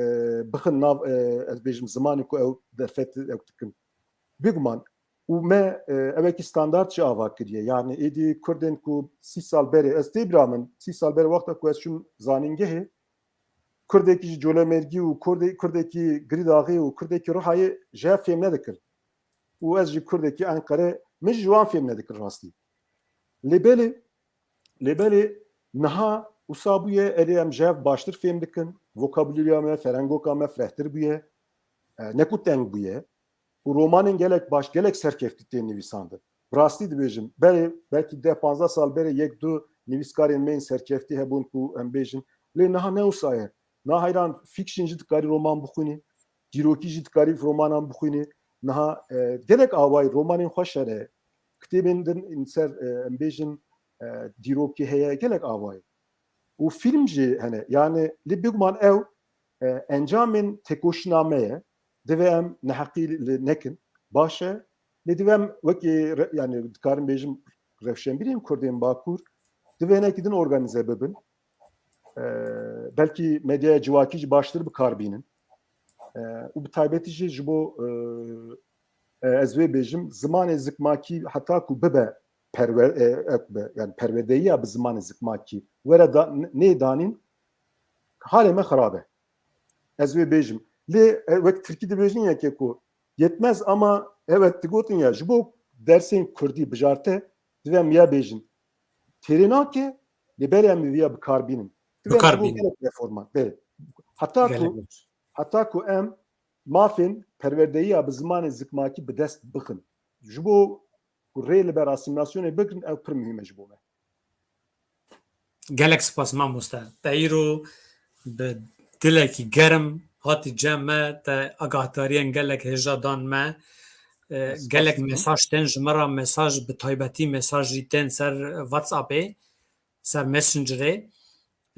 bixin nav, e, ez bêjim, zimanê ku ew derfet ew dikin. Bêguman û me e, ewekî standart jî ava kiriye. Yani êdî Kurdên ku sî sal berê, ez tê bira min, sî sal berê wexta ku ez çûm zanîngehê, Kurdekî ji Colemêrgî û Kurdê-, Kurdekî Girîdaxê û Kurdekî Rihayê ji hev fêm nedikir. Û ez jî Kurdekî Enqere, min jî ji wan fêm nedikir rastî. Lê belê, lê belê niha wisa bûye, erê em ji hev baştir fêm dikin, vokabularya me, ferengoka me firehtir bûye, e, ne ku teng bûye. Û romanên gelek baş, gelek serkeftî tên nivîsandin. Bi rastî dibêjim, berê, belkî deh panzdeh sal berê yek du nivîskarên me yên serkeftî hebûn ku em bêjin, lê niha ne wisa ye. Niha heyran fiction jî dikarî roman bixwînî, dîrokî jî dikarî romanan bixwînî. Niha e, gelek awayî romanên xweş hene. Kitêbên din ser e, em bêjin e, dîrokî heye, gelek awayî. Û fîlm jî hene. Yani lê bêguman ew e, encamên têkoşîna me ye. Divê em neheqî li nekin. Baş e. Lê divê em wekî re-, yani dikarim bêjim rewşenbîrên Kurdên Bakur divê hinekî din organîze bibin. E, belkî medyaya civakî jî baştir bi kar bînin. E, û bi taybetî jî ji bo e, e, ez wê bêjim, zimanê zikmakî heta ku bibe perwer-, e, e, be, yani perwerdeyiya bi zimanê zikmakî were da, n-, nê danîn, halê me xirab e. Ez wê bêjim. Lê e, wek tirkî dibêjin yekê ku yetmez ama evet digotin ya, ji bo dersên kurdî bijarte divê em ya bêjin. Têrê nake, lê berê em viya bi kar bînin. Divê em ji bo gelek reforma. Belê. Heta ku, heta ku em mafên perwerdeyiya bi zimanê zikmakî bi dest bixin. Ji bo ku rê li ber asîmîlasyonê bigrin, ew pir muhîm e ji bo me. Gelek spas mamoste. Te îro bi dilekî germ hatî cem me, te agahdariyên gelek hêja dan me. E, gelek mesaj tên ji me re, mesaj bi taybetî mesaj jî tên ser WhatsAppê, ser Messengerê.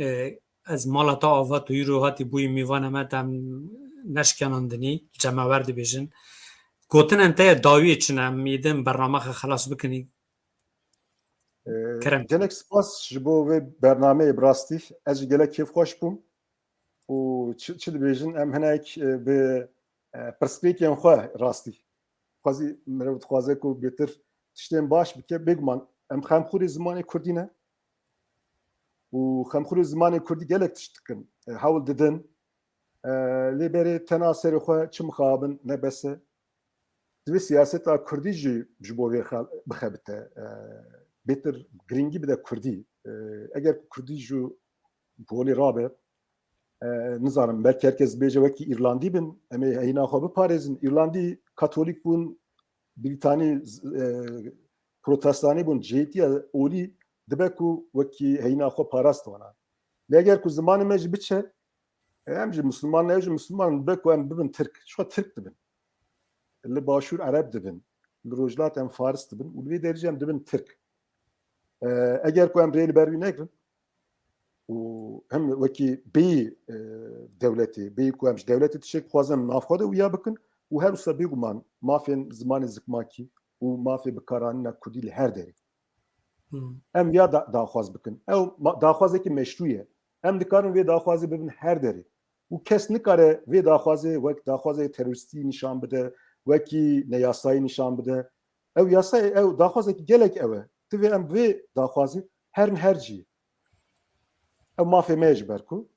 E, ez mala te ava, tu îro hatî bûyî mîvana me, te em neşkenandinî, cemawer dibêjin. Gotinên te yê dawiyê çi ne? Em êdin bername xwe xelas bikinî. E, Kerem. Gelek spas ji bo vê bernameyê, bi rastî ez jî gelek kêfxweş bûm û çi, çi dibêjin, em hinek e, bi e, pirsgirêkên xwe rastî. Xwezî mirov dixwaze ku bêtir tiştên baş bike, bêguman em xemxûrê zimanê kurdî ne û xemxûrê zimanê kurdî gelek tişt dikin, e, hewl didin. E, lê berê tena serê xwe çi mixabin ne bes e. Divê siyaseta kurdî jî ji bo vê xel-, bixebite. E, bêtir giringî bide kurdî. E, eger ku kurdî ji holê rabe, e, nizanim, belkî her kes bêje wekî Îrlandî bin, em ê heyîna xwe biparêzin. Îrlandî Katolîk bûn, Brîtanî, e, Protestanî bûn, cihêtiya olî dibe ku wekî heyîna xwe parast wana. Lê eger ku zimanê me jî biçe, e, em jî Misliman ne, ew jî Misliman dibe ku em bibin Tirk. Çiqa Tirk dibin. Li Başûr Ereb dibin. Li Rojhilat em Faris dibin. Û li vê derê jî em dibin Tirk. E, eger ku em rê li ber wî negirin, û hem wekî bêyî, e, dewletê, bêyî ku em ji dewletê tiştek bixwazin, em navxwe de wiya bikin û her wisa bêguman mafên zimanê zikmakî û mafê bikaranîna kurdî li her derê. Hmm. Em ya da, daxwaz bikin. Ew ma, daxwazekî meşrû ye. Em dikarin vê daxwazê bibin her derê. Û kes nikare vê daxwazê wek daxwazê terorîstî nîşan bide, wekî neyasayî nîşan bide. Ew yasayê, ew daxwazekî gelek ew e. Divê em vê daxwazê herin her cî. Ew mafê me ye ji ber ku.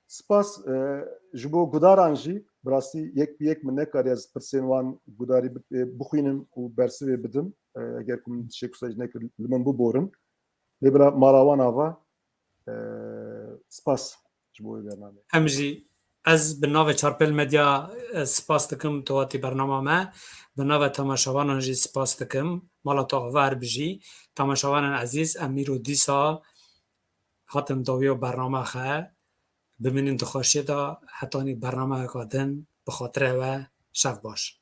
Spas, e, ji bo gudaran jî, bi rastî yek bi yek min nekariye ez pirsên wan gudarî bi-, e, bixwînim û bersivê bidim. E, eger ku min tiştek wisa jî nekir, li min biborin. Lê bila mala wan ava, e, spas ji bo wê bernameyê. Em jî, ez bi navê Çarpêl Medya, e, spas dikim, tu hatî bernama me. Bi navê temaşevanan jî spas dikim. Mala tu ava, her bijî. Temaşevanan ezîz, em îro dîsa hatin dawiya bernama xe. Bimînin di xweşiyê de, hetanî bernameyeka din, bi xatirê we, şev baş.